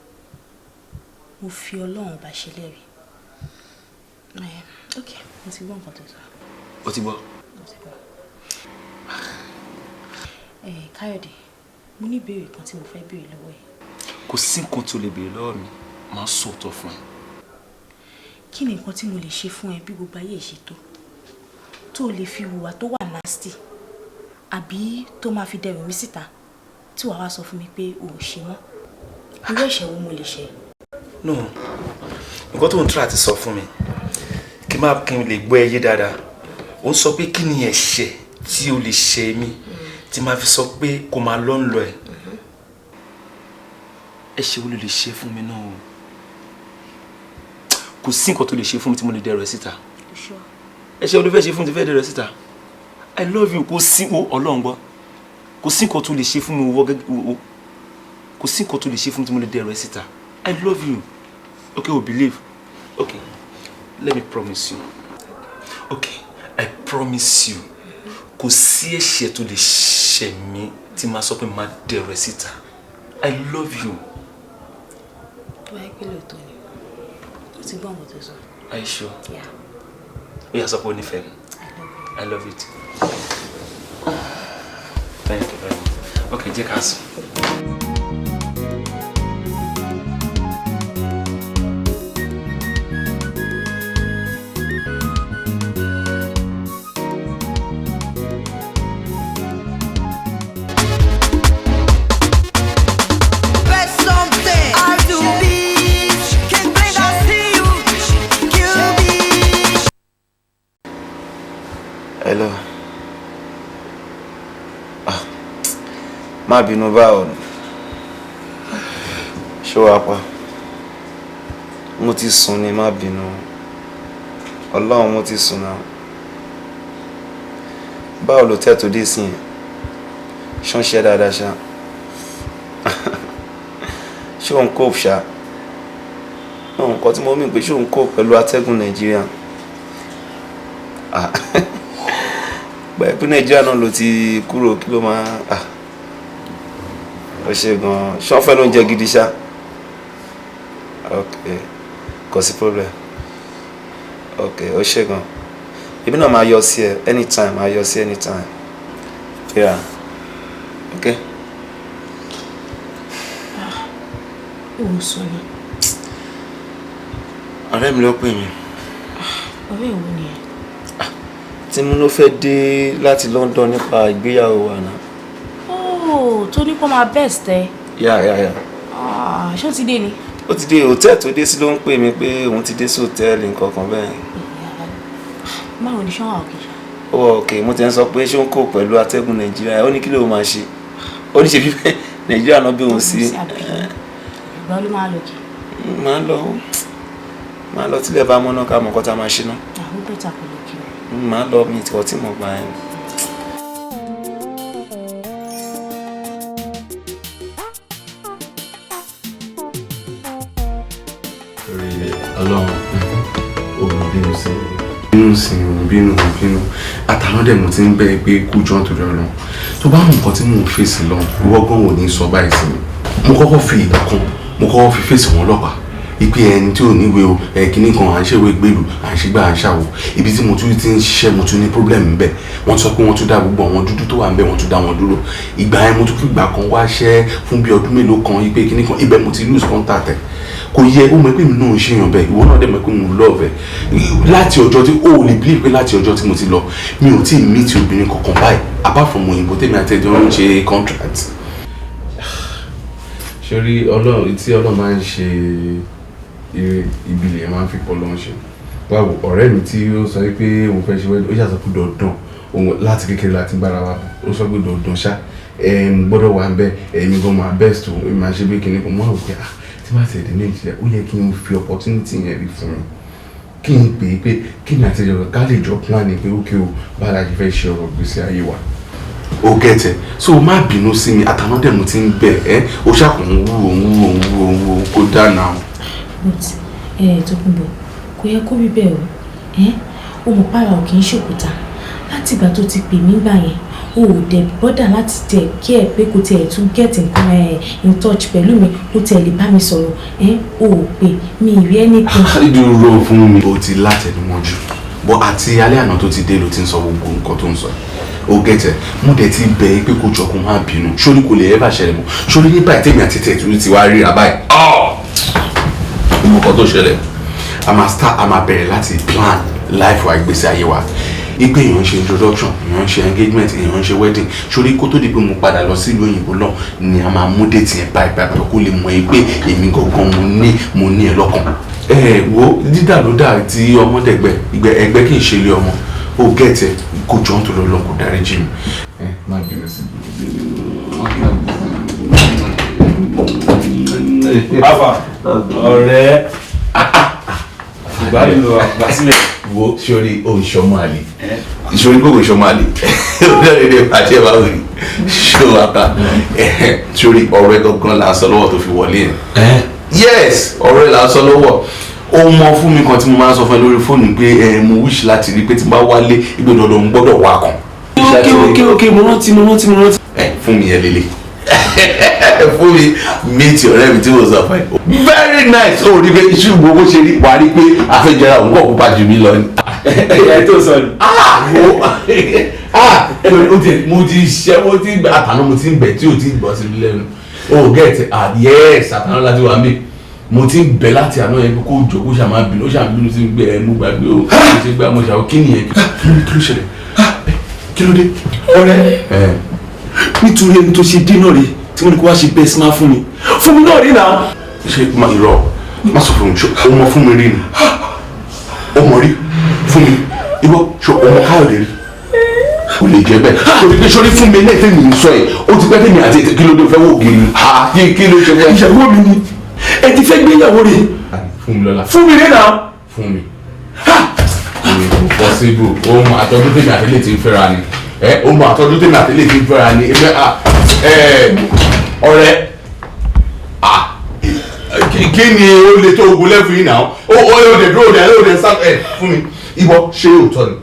Mo fi Ọlọ́run bá ṣe lẹ́rìí. Ok, mo ti gbọ́ nǹkan tó sọ. O ti gbọ́? Mo ti gbọ́. Káyọ̀dé, mo ní ìbéèrè kan tí mo fẹ́ béèrè lọ́wọ́ ẹ. Kò sí nǹkan tó lè béèrè lọ́wọ́ mi, màá sòótọ́ fún ẹ. Kí ni nǹkan tí mo lè ṣe fún ẹ bí gbogbo ayé ṣe tó lè fi hùwà tó wà nasty, àbí tó máa fi dẹrù mi síta, tí wàá wá sọ fún mi pé o ò ṣe mọ́? Irú ẹ̀ṣẹ̀ wo mo lè ṣe? No, nǹkan tó ń try àti sọ fún mi, kí má kí n lè gbọ́ ẹ yé dáadáa, ó ń sọ pé kí ni ẹ̀ṣẹ̀ tí o lè ṣe mí tí máa fi sọ pé kó máa lọ́ ń lọ ẹ̀? Ẹ̀ṣẹ̀ wo ló lè ṣe fún mi náà o? Kò sí nǹkan tó lè ṣe fún mi tí mo lè dẹrù ẹ síta. Ẹ̀ṣẹ̀ wo ló fẹ́ ṣe fún mi tí fẹ́ dẹrù ẹ síta? I love you. Kò sí o, Ọlọ́run gbọ́, kò sí nǹkan tó lè ṣe fún mi wọ́ gẹ́gẹ́ o. Kò sí nǹkan tó lè ṣe fún mi tí mo lè dẹrù ẹ síta. I love you. Okay, o believe. Okay, let me promise you. Okay, I promise you, kò sí ẹ̀ṣẹ̀ tó lè ṣẹ̀ mí tí máa sọ pé máa dẹrù ẹ síta. I love you. Tó bá yẹ pé lóòótọ́ ni, mo ti gbọ́ nǹkan tó sọ. Are you sure? Yeah. Ó yá, sọ pé o nífẹ̀ẹ́ mi. I love you too. Thank you very much. Okay, jẹ́ ká sùn. Best something I do be can bring I see you kill me. Hello. Ah, má bínú, báwo ni? Ṣé wàá pa? Mo ti sùn ni, má bínú. Ọlọ́run, mo ti sùn náà. Báwo ló tẹ́ tó dé sí yẹn? Ṣó ń ṣe dáadáa ṣá? Ṣé òun cope ṣá? Nǹkan tí mo mì pé, ṣé òun cope pẹ̀lú atẹ́gùn Nàìjíríà? Ah, pẹ̀lú pé Nàìjíríà náà ló ti kúrò, kí ló máa, ah, ó ṣe gan-an. Ṣé wọ́n fẹ́ lóúnjẹ gidi ṣá? Ok, kò sí problem. Ok, ó ṣe gan. Èmi náà máa yọ sí ẹ anytime, máa yọ sí anytime. Yeah, ok. O ò sùn ni? Ọ̀rẹ́ mi ló pè mí. Ọ̀rẹ́ ìwọ ni ẹ? Tí mo ló fẹ́ dé láti London nípa ìgbéyàwó wa náà. Ó tó ní kó máa best ẹ? Yeah. Ah, ṣé ó ti dé ni? Ó ti dé. Hòtẹ́ẹ̀lì tó dé sí ló ń pè mí pé òun ti dé sí hòtẹ́ẹ̀lì, nǹkan kan bẹ́ẹ̀. Báwo ni, ṣé wà òkè ṣá? Ó wọ òkè. Mo ti ń sọ pé ṣé ó ń kó pẹ̀lú atẹ́gùn Nàìjíríà. Ó ní kí ló máa ṣe, ó ní ṣe bí Nàìjíríà náà bí òun sí. Ìgbà ló máa lọ kí? Máa lọ tílẹ̀ bá mọ́ná, ká mọ̀ nǹkan tá a máa ṣe náà. Àwọn better kò lọ kí o. Máa lọ, mi tí mo gbà ẹ̀. Torí Ọlọ́run, òun bínú sí, bínú sí, òun bínú, òun bínú. Àtàwọn dẹ̀ mo ti ń bẹ́ ẹ pé kú jọ́, nítorí Ọlọ́run, tó bá mọ nǹkan tí mò ń fèsì lọ, ìwọ gan ò ní sọ báyìí sí mi. Mo kọ́kọ́ fi ìgbà kan, mo kọ́kọ́ fi fèsì wọn ọlọ́pàá ìpè ẹni tí ò níwèé o, ẹ kínní kan, à ń ṣèwé gbèrú, à ń ṣègbà, à ń ṣàwò. Ibi tí mo tún ti ń ṣiṣẹ́, mo tún ní problem ńbẹ̀. Wọ́n sọ pé wọ́n tún dá gbogbo àwọn dúdú tó wà ńbẹ̀, wọ́n tún dá wọn dúró. Ìgbà yẹn, mo tún fi ìgbà kan wáṣẹ́ fún bí ọdún mélòó kan, ìpè kínní kan. Ibẹ̀ mo ti lose contact ẹ̀. Kò yẹ ó mọ̀ pé mi náà ń ṣèyàn bẹ́ẹ̀. Ìwọ náà dẹ̀ mọ̀ pé mo love ẹ̀. Láti ọjọ́ tí ó lè believe pé láti ọjọ́ tí mo ti lọ, mi ò tí ì meet obìnrin kankan báyìí apart from òyìnbó tèmi àti ẹjọ́ ń ṣe contract. Sórí Ọlọ́run tí Ọlọ́run máa ń ṣe ire, ibi lèèyàn máa ń fi pọ̀ lọ́n ṣe. Wá wo ọ̀rẹ́ mi tí ó sọ pé òun fẹ́ ṣe wedding, ó ṣàṣọ pé dandan òun láti kékeré láti gbára wa bọ̀. Ó sọ pé dandan ṣá, ẹ gbọ́dọ̀ wà ń bẹ, èmi gan máa best o, èmi máa ṣe bí kinní kan. Mo wá wò pé, ah, tí bá ti ẹ̀dẹ̀ Nàìjíríà, ó yẹ kí n fi opportunity yẹn rí fún mi. Kí n pè é pé kí ni àtijọ́ ká lè jọ plan pé ókè o, báwo la ṣe fẹ́ ṣe ọ̀rọ̀ gbèsè ayé wa. O get it. So má bínú sí mi, àtàná dẹ̀ mo ti ń bẹ̀ ẹ́, o ṣàkùn ń wúwo ń wúwo ń wúwo ń wúwo kó dáná o. But ẹ Tókunbọ̀, kò yẹ kó rí bẹ́ẹ̀ o. Ẹ o mọ̀ pára ò kì í ṣòkúta. Láti ìgbà tó ti pè mí gbà yẹn, o ò dẹ̀ bother láti tẹ̀ kí ẹ pé kò tiẹ̀ tún get nǹkan ẹ̀ in touch pẹ̀lú mi, kò tiẹ̀ lè bá mi sọ̀rọ̀. Ẹ o ò pè mí rí anything. Dúró fún mi. O ti látẹnumọ́ jù. But àti alẹ́ àná tó ti dé ló ti ń sọ gbogbo nǹkan tó ń sọ. O get it. Mo dẹ̀ ti bẹ̀ ẹ́ pé kó jọ kó má bínú. Sórí kò lè ever ṣẹlẹ̀ mọ́. Sórí ní báyìí tèmi àti tẹ̀ ti wá ríra báyìí. Ó mọ nǹkan tó ṣẹlẹ̀. A máa start, a máa bẹ̀rẹ̀ láti plan life wa, ìgbésí ayé wa. Ipe èèyàn ń ṣe introduction, èèyàn ń ṣe engagement, èèyàn ń ṣe wedding. Sórí kó tó di pé mo padà lọ sílùú òyìnbó náà ni a máa mú date yẹn báyìí báyìí kó lè mọ̀ ẹ́ pé èmi gangan mo ní ẹ lọ́kàn. Ẹ wo, dídà ló dà tí ọmọ dẹ̀gbẹ́ ìgbẹ́ ẹgbẹ́ kì í ṣe ilé ọmọ. O get ẹ, kó jọ ń tó lọ lọ kó dáríjì mi. Ẹ má bínú sí Mi. Alfa, ọ̀rẹ́, ìgbádùn ló wà gbà sílẹ̀. Wo, sórí o ìṣọmọ àlè, ìṣòrí gbogbo ìṣọmọ àlè lórí ilé ìpàdé báwo ni ṣó wa ta. Sórí ọ̀rọ̀ ẹ gangan là ń sọ lọ́wọ́ tó fi wọlé yẹn. Yes, ọ̀rọ̀ ẹ là ń sọ lọ́wọ́. Ó mọ fún mi kan tí mo máa ń sọ fún ẹ lórí fóònù pé ẹ mo wish láti rí pé tí n bá wálé ìgbé dandan mo gbọ́dọ̀ wá kan. Ok, mo rántí, mo rántí, mo rántí. Ẹ fún mi yẹn lélẹ̀, fún mi meet ọ̀rẹ́ mi tí mo sọ fún ẹ. Very nice. Ó rí pé iṣu gbogbo ṣe rí, wàá rí pé àfẹjẹra òun kọ̀ kópa jù mí lọ ni. Ẹ tó sọ ni. Ah, o ti mo ti ṣe mo ti gbẹ àtàná, mo ti ń bẹ tí o ti gbọ́ sí mi lẹ́nu. O get it? Ah yes, àtàná láti wà mí, mo ti ń bẹ láti àná yẹn kó jọ kó ṣàmà bínú, ó ṣàmà bínú sí mi gbẹ ẹ, mo gbàgbé o, mo ti gbẹ, mo ṣàwọn kí nìyẹn? Kí ló ṣẹlẹ̀? Kí ló dé? Ọ̀rẹ́, nítorí ẹni tó ṣe dé náà rí tí wọ́n ní kó wá ṣe best man fún mi, fún mi náà rí náà. Ṣé ma irọ́, má sọ fún mi. Ṣé o mọ fún mi rí ni? O mọ rí fún mi ìwọ? Ṣé o mọ Káyọ̀dé rí? Kò lè jẹ bẹ́ẹ̀ torí pé sórí fún mi náà tèmi ń sọ yìí, ó ti pẹ́ tèmi àti ètò. Kí ló dé? Fẹ́ wò gírí ha, kí ló ṣe fẹ́. Ìyàwó mi ni ẹ ti fẹ́ gbé ìyàwó rẹ̀. Fún mi lọ́la. Fún mi rí náà. Fún mi kò possible. Ó mọ àtọ́jú tèmi àtẹ́lẹ̀ tí ń fẹ́ra ni. Ẹ ó mọ àtọ́jú tèmi àtẹ́lẹ̀ tí ń fẹ́ra ni. Ẹ ọ̀rẹ́, kí ni ó lè tó ogun lẹ́fù yìí náà? Ó yóò dé dúró dé, ó dé sá ẹ fún mi. Ìwọ, ṣé òótọ́ ni?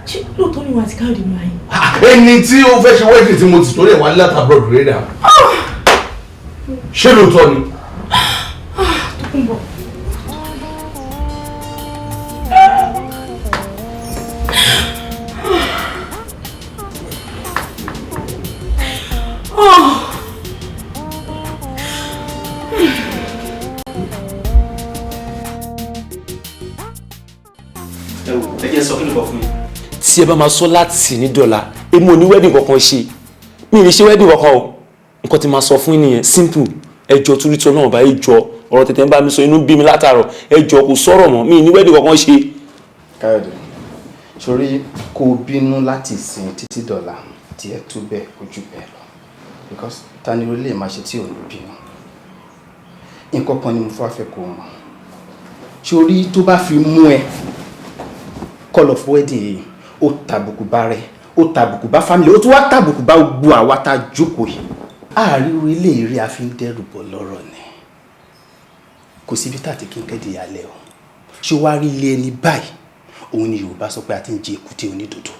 Ṣé lóòótọ́ ni wà á ti Káyọ̀dé mi ayé? Ẹni tí ó fẹ́ ṣe wedding tí mo ti torí ẹ̀ wá láti abroad rẹ̀ dà, ṣé lóòótọ́ ni? Tókunbọ̀. Oh. Ẹ wò, ẹ jẹ́ sọ kí ló bọ̀ fún yín. Tí ẹ bá máa sọ láti ní dọ́là, èmi ò ní wedding kankan ṣe, mi ì ní ṣe wedding kankan o. Nǹkan tí máa sọ fún yín nìyẹn, simple. Ẹ jọ, torí tí Ọlọ́run bá, ẹ jọ, ọ̀rọ̀ tètè ń bá mi sọ, inú bí mi látàárọ̀. Ẹ jọ, kò sọ̀rọ̀ mọ́, mi ì ní wedding kankan ṣe. Káyọ̀dé, sórí kó o bínú láti ìsìn títí dọ̀là tí ẹ tó bẹ́ẹ̀ ojú bẹ́ẹ̀ lọ, because ta ni orílẹ̀ máa ṣe tí ò ní bínú? Nǹkan kan ni mo fẹ́ fẹ́ kó o mọ̀. Sórí tó bá fi mú ẹ call off wedding yìí, ó tàbùkù bá rẹ, ó tàbùkù bá family, ó tún wá tàbùkù bá gbogbo àwa tá a jókòó yìí. Àárín ilé eré a fi ń dẹ́rù bọ̀ lọ́rọ̀ ni. Kò síbi tá àti kí n kẹ́dì ìyàlẹ́ o. Ṣé wàá rí ilé ẹni báyìí, òun ni Yorùbá sọ pé a ti ń jẹ èkúté onídòdó.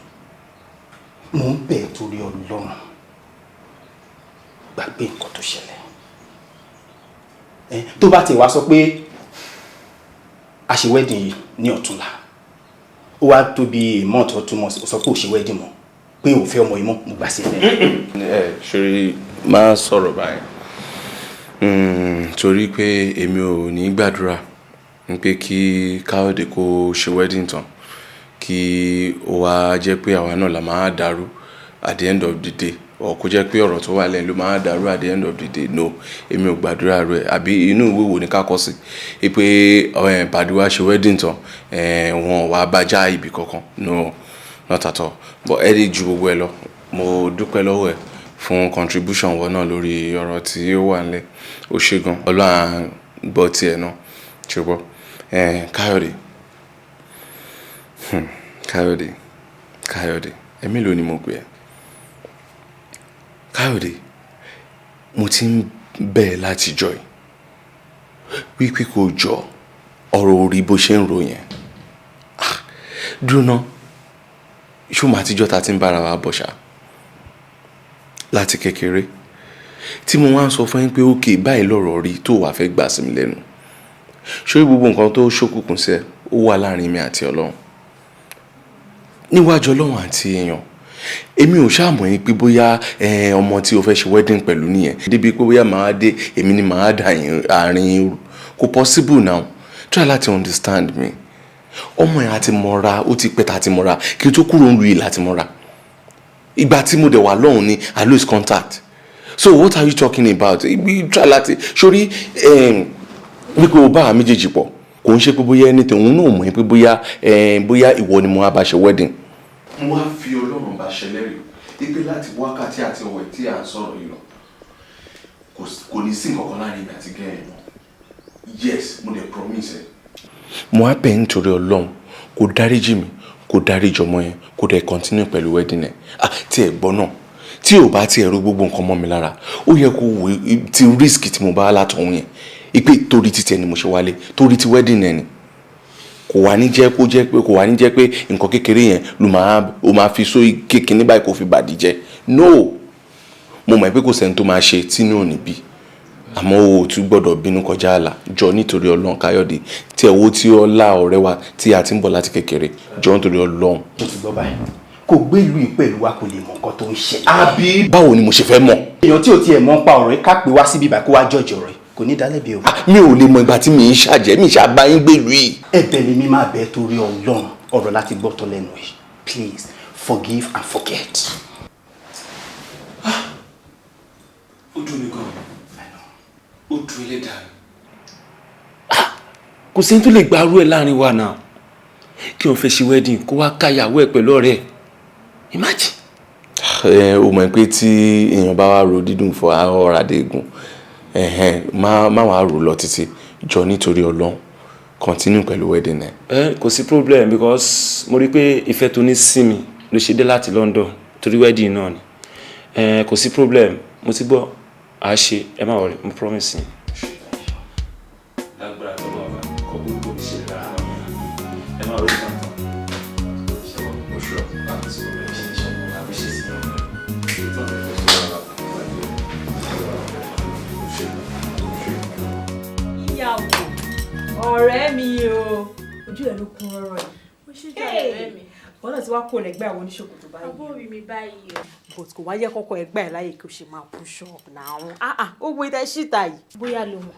Mò ń bẹ̀ torí Ọlọ́run, gbàgbé nǹkan tó ṣẹlẹ̀. Tó bá ti wá sọ pé a ṣe wedding yìí ní ọ̀túnla, ó wá tó bí a month or 2 months, ó sọ pé ò ṣe wedding mọ́, pé ò fẹ́ ọmọ yìí mọ́, mo gbà sí ẹ. Ẹ ṣorí, máa sọ̀rọ̀ báyìí torí pé èmi ò ní gbàdúrà ní pé kí Káyọ̀dé kó ṣe wedding tán, kí ó wá jẹ́ pé àwa náà la máa dàrú at the end of the day. Or kó jẹ́ pé ọ̀rọ̀ tó wà lẹ́yìn ló máa dàrú at the end of the day. No, èmi ò gbàdúrà rẹ̀. Àbí inú ìwé wo ni ká kọ sí pé Bàdúrà ṣe wedding tán, wọn wàá bá já ibì kankan? No, not at all. But ẹ lè ju gbogbo ẹ lọ, mo dúpẹ́ lọ́wọ́ ẹ fún contribution wọn náà lórí ọ̀rọ̀ tí ó wà nílẹ̀. Ó ṣe gan, Ọlọ́run á gbọ́ tiẹ̀ náà. Ṣùgbọ́n Káyọ̀dé, Káyọ̀dé, Káyọ̀dé, ẹ mélòó ni mo pè ẹ́? Káyọ̀dé, mo ti ń bẹ̀ ẹ́ láti jọ ẹ̀ wípé kò jọ ọ̀rọ̀ orí bó ṣe ń ro yẹn. Dúró ná, ṣó máa tíjọ́ ta ti ń bára wa bọ̀ ṣá láti kékeré tí mo wá ń sọ fún yín pé ókè báyìí lọ̀rọ̀ rí, tó wàá fẹ́ gbà sí mi lẹ́nu? Ṣé gbogbo nǹkan tó ṣókùnkùn sí ẹ, ó wà láàrin mi àti Ọlọ́run, níwájú Ọlọ́run àti èèyàn. Èmi ò ṣàmọ̀ yín pé bóyá ọmọ tí o fẹ́ ṣe wedding pẹ̀lú nìyẹn, débi pé bóyá màá dé, èmi ni màá dà àárín irú. Kò possible now. Try láti understand me. Ọmọ yẹn àti mọ́ra, ó ti pẹ́ tá ti mọ́ra. Kí n tó kúrò ń lu yìí láti mọ́ra. Ìgbà tí mo dẹ̀ wà lọ́hùn ni I lose contact. So what are you talking about? Try láti sórí wípé o bá àwọn méjèèjì pọ̀, kò ń ṣe pé bóyá anything. Òun náà mọ̀ pé bóyá ìwọ ni mo wá bá ṣe wedding. Mo wá fi Ọlọ́run bá ṣẹlẹ́rìí wípé láti wákàtí àti ọ̀wẹ̀ tí à ń sọ̀rọ̀ yìí lọ, kò ní sí nǹkan kan láàrin mi àti gẹ́rẹ́ mọ́. Yes, mo dẹ̀ promise ẹ. Mo wá bẹ̀ nítorí Ọlọ́run, kò dáríjì mi, kò dáríjì ọmọ yẹn, kò dẹ̀ continue pẹ̀lú wedding ẹ̀. Ah, tí ẹ gbọ́ náà, tí ò bá tiẹ̀ ro gbogbo nǹkan mọ́ mi lára, ó yẹ kó wò ti risk tí mo bá látọ̀hún yẹn, ipe torí títẹ ni mo ṣe wálé, torí ti wedding ẹ ni. Kò wá ní jẹ́ kó jẹ́ pé, kò wá ní jẹ́ pé nǹkan kékeré yẹn ló máa ó máa fi sórí kékeré báyìí kó fi bàdí jẹ́. No, mo mọ̀ pé kò sẹ́ni tó máa ṣe tínú ò ní bí, àmọ́ o ò tún gbọ́dọ̀ bínú kọjá àlà. Jọ nítorí Ọlọ́run, Káyọ̀dé, tí ẹ wo tí ọlá ọ̀rẹ́ wa tí a ti ń bọ̀ láti kékeré, jọ nítorí Ọlọ́run. Mo ti gbọ́ báyìí. Kò gbé ìlú yìí pẹ̀lú wa, kò lè mọ nǹkan tó ń ṣẹlẹ̀. Àbí báwo ni mo ṣe fẹ́ mọ̀? Èèyàn tí ò tiẹ̀ mọ̀ ń pa ọ̀rọ̀ yìí, ká pè wá síbí báyìí kó wá judge ọ̀rọ̀ yìí, kò ní dálẹ́bi o. Mi ò lè mọ ìgbà tí mi ń ṣàjẹ́, mi ṣàbá yín gbé ìlú yìí. Ẹ̀bẹ̀ ni mi máa bẹ̀ torí Ọlọ́run, ọ̀rọ̀ láti gbọ́ tọ́ lẹ́nu yìí. Please forgive and forget. Ó dùn mí gan, ó dùn ẹlẹ́dàá mi. Kò sẹ́ni tó lè gba arú ẹ̀ láàrin wa náà, kí wọ́n fẹ́ ṣe wedding, kó wá káyàwó ẹ̀ pẹ̀lú ọ̀rẹ́ ẹ̀. Imagine. Ẹ o mọ̀ pé tí èèyàn bá wá ro dídùn fún ọ̀rọ̀ àdéhùn, má wàá rò lọ títí. Jọ nítorí Ọlọ́run, continue pẹ̀lú wedding ẹ. Ẹ kò sí problem, because mo rí i pé ìfẹ́ tó ní sí mi ló ṣe dé láti London torí wedding náà ni. Ẹ kò sí problem, mo ti gbọ́, à á ṣe. Ẹ má worry, mo promise yín. Lágbára tó lọ́wọ́ bá kọ́ gbogbo ìṣẹ̀lẹ̀ lára, ẹ má worry náà tán. Oṣù àti Àbí ṣe sí ọ̀rẹ́. Ìyàwó ọ̀rẹ́ mi o, ojú ẹ̀ ló kún rọ́rọ́ yìí. Ó ṣe jẹ́ ọ̀rẹ́ mi. Wọn náà ti wá kó lẹ́gbẹ́ àwọn oníṣòkòtò báyìí. Àbúrò mi báyìí o. But kò wá yẹ kọ́kọ́ ẹgbẹ́ ẹ̀ láyè kí o ṣe máa push up náà. Ah ah, ó wo ìtẹ́ síta yìí. Bóyá ló mọ̀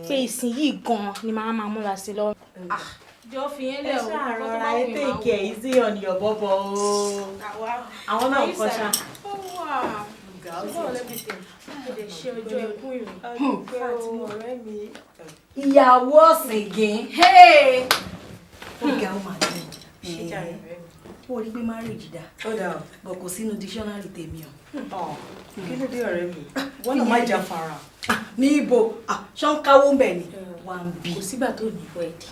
pé ìsìn yìí gan-an ni màá máa múra sí lọ́rùn. Jọ fi yẹn lẹ̀ Ẹ o. ṣáà rọra, ẹ take it easy on your bọ́bọ̀ o. Àwọn náà ń kọ́ ṣá. Ó wà. Báwo lẹ́bìtẹ̀? Mo lè ṣe ọjọ́ ẹkún ìrìn. Ọ̀rẹ́ mi. Ìyàwó ọ̀sìngín. Ó ga, ó máa dùn. Ṣé jàre, ọ̀rẹ́ mi? Ó rí pé marriage dá. Ó dà o. Bọ̀ kò sínú dictionary tèmi o. Kí ló dé, ọ̀rẹ́ mi? Wọ́n náà má jà fara. Ní ibo ṣọ́n káwó ń bẹ̀ ni wà ń bí. Kò sígbà tó ní wed.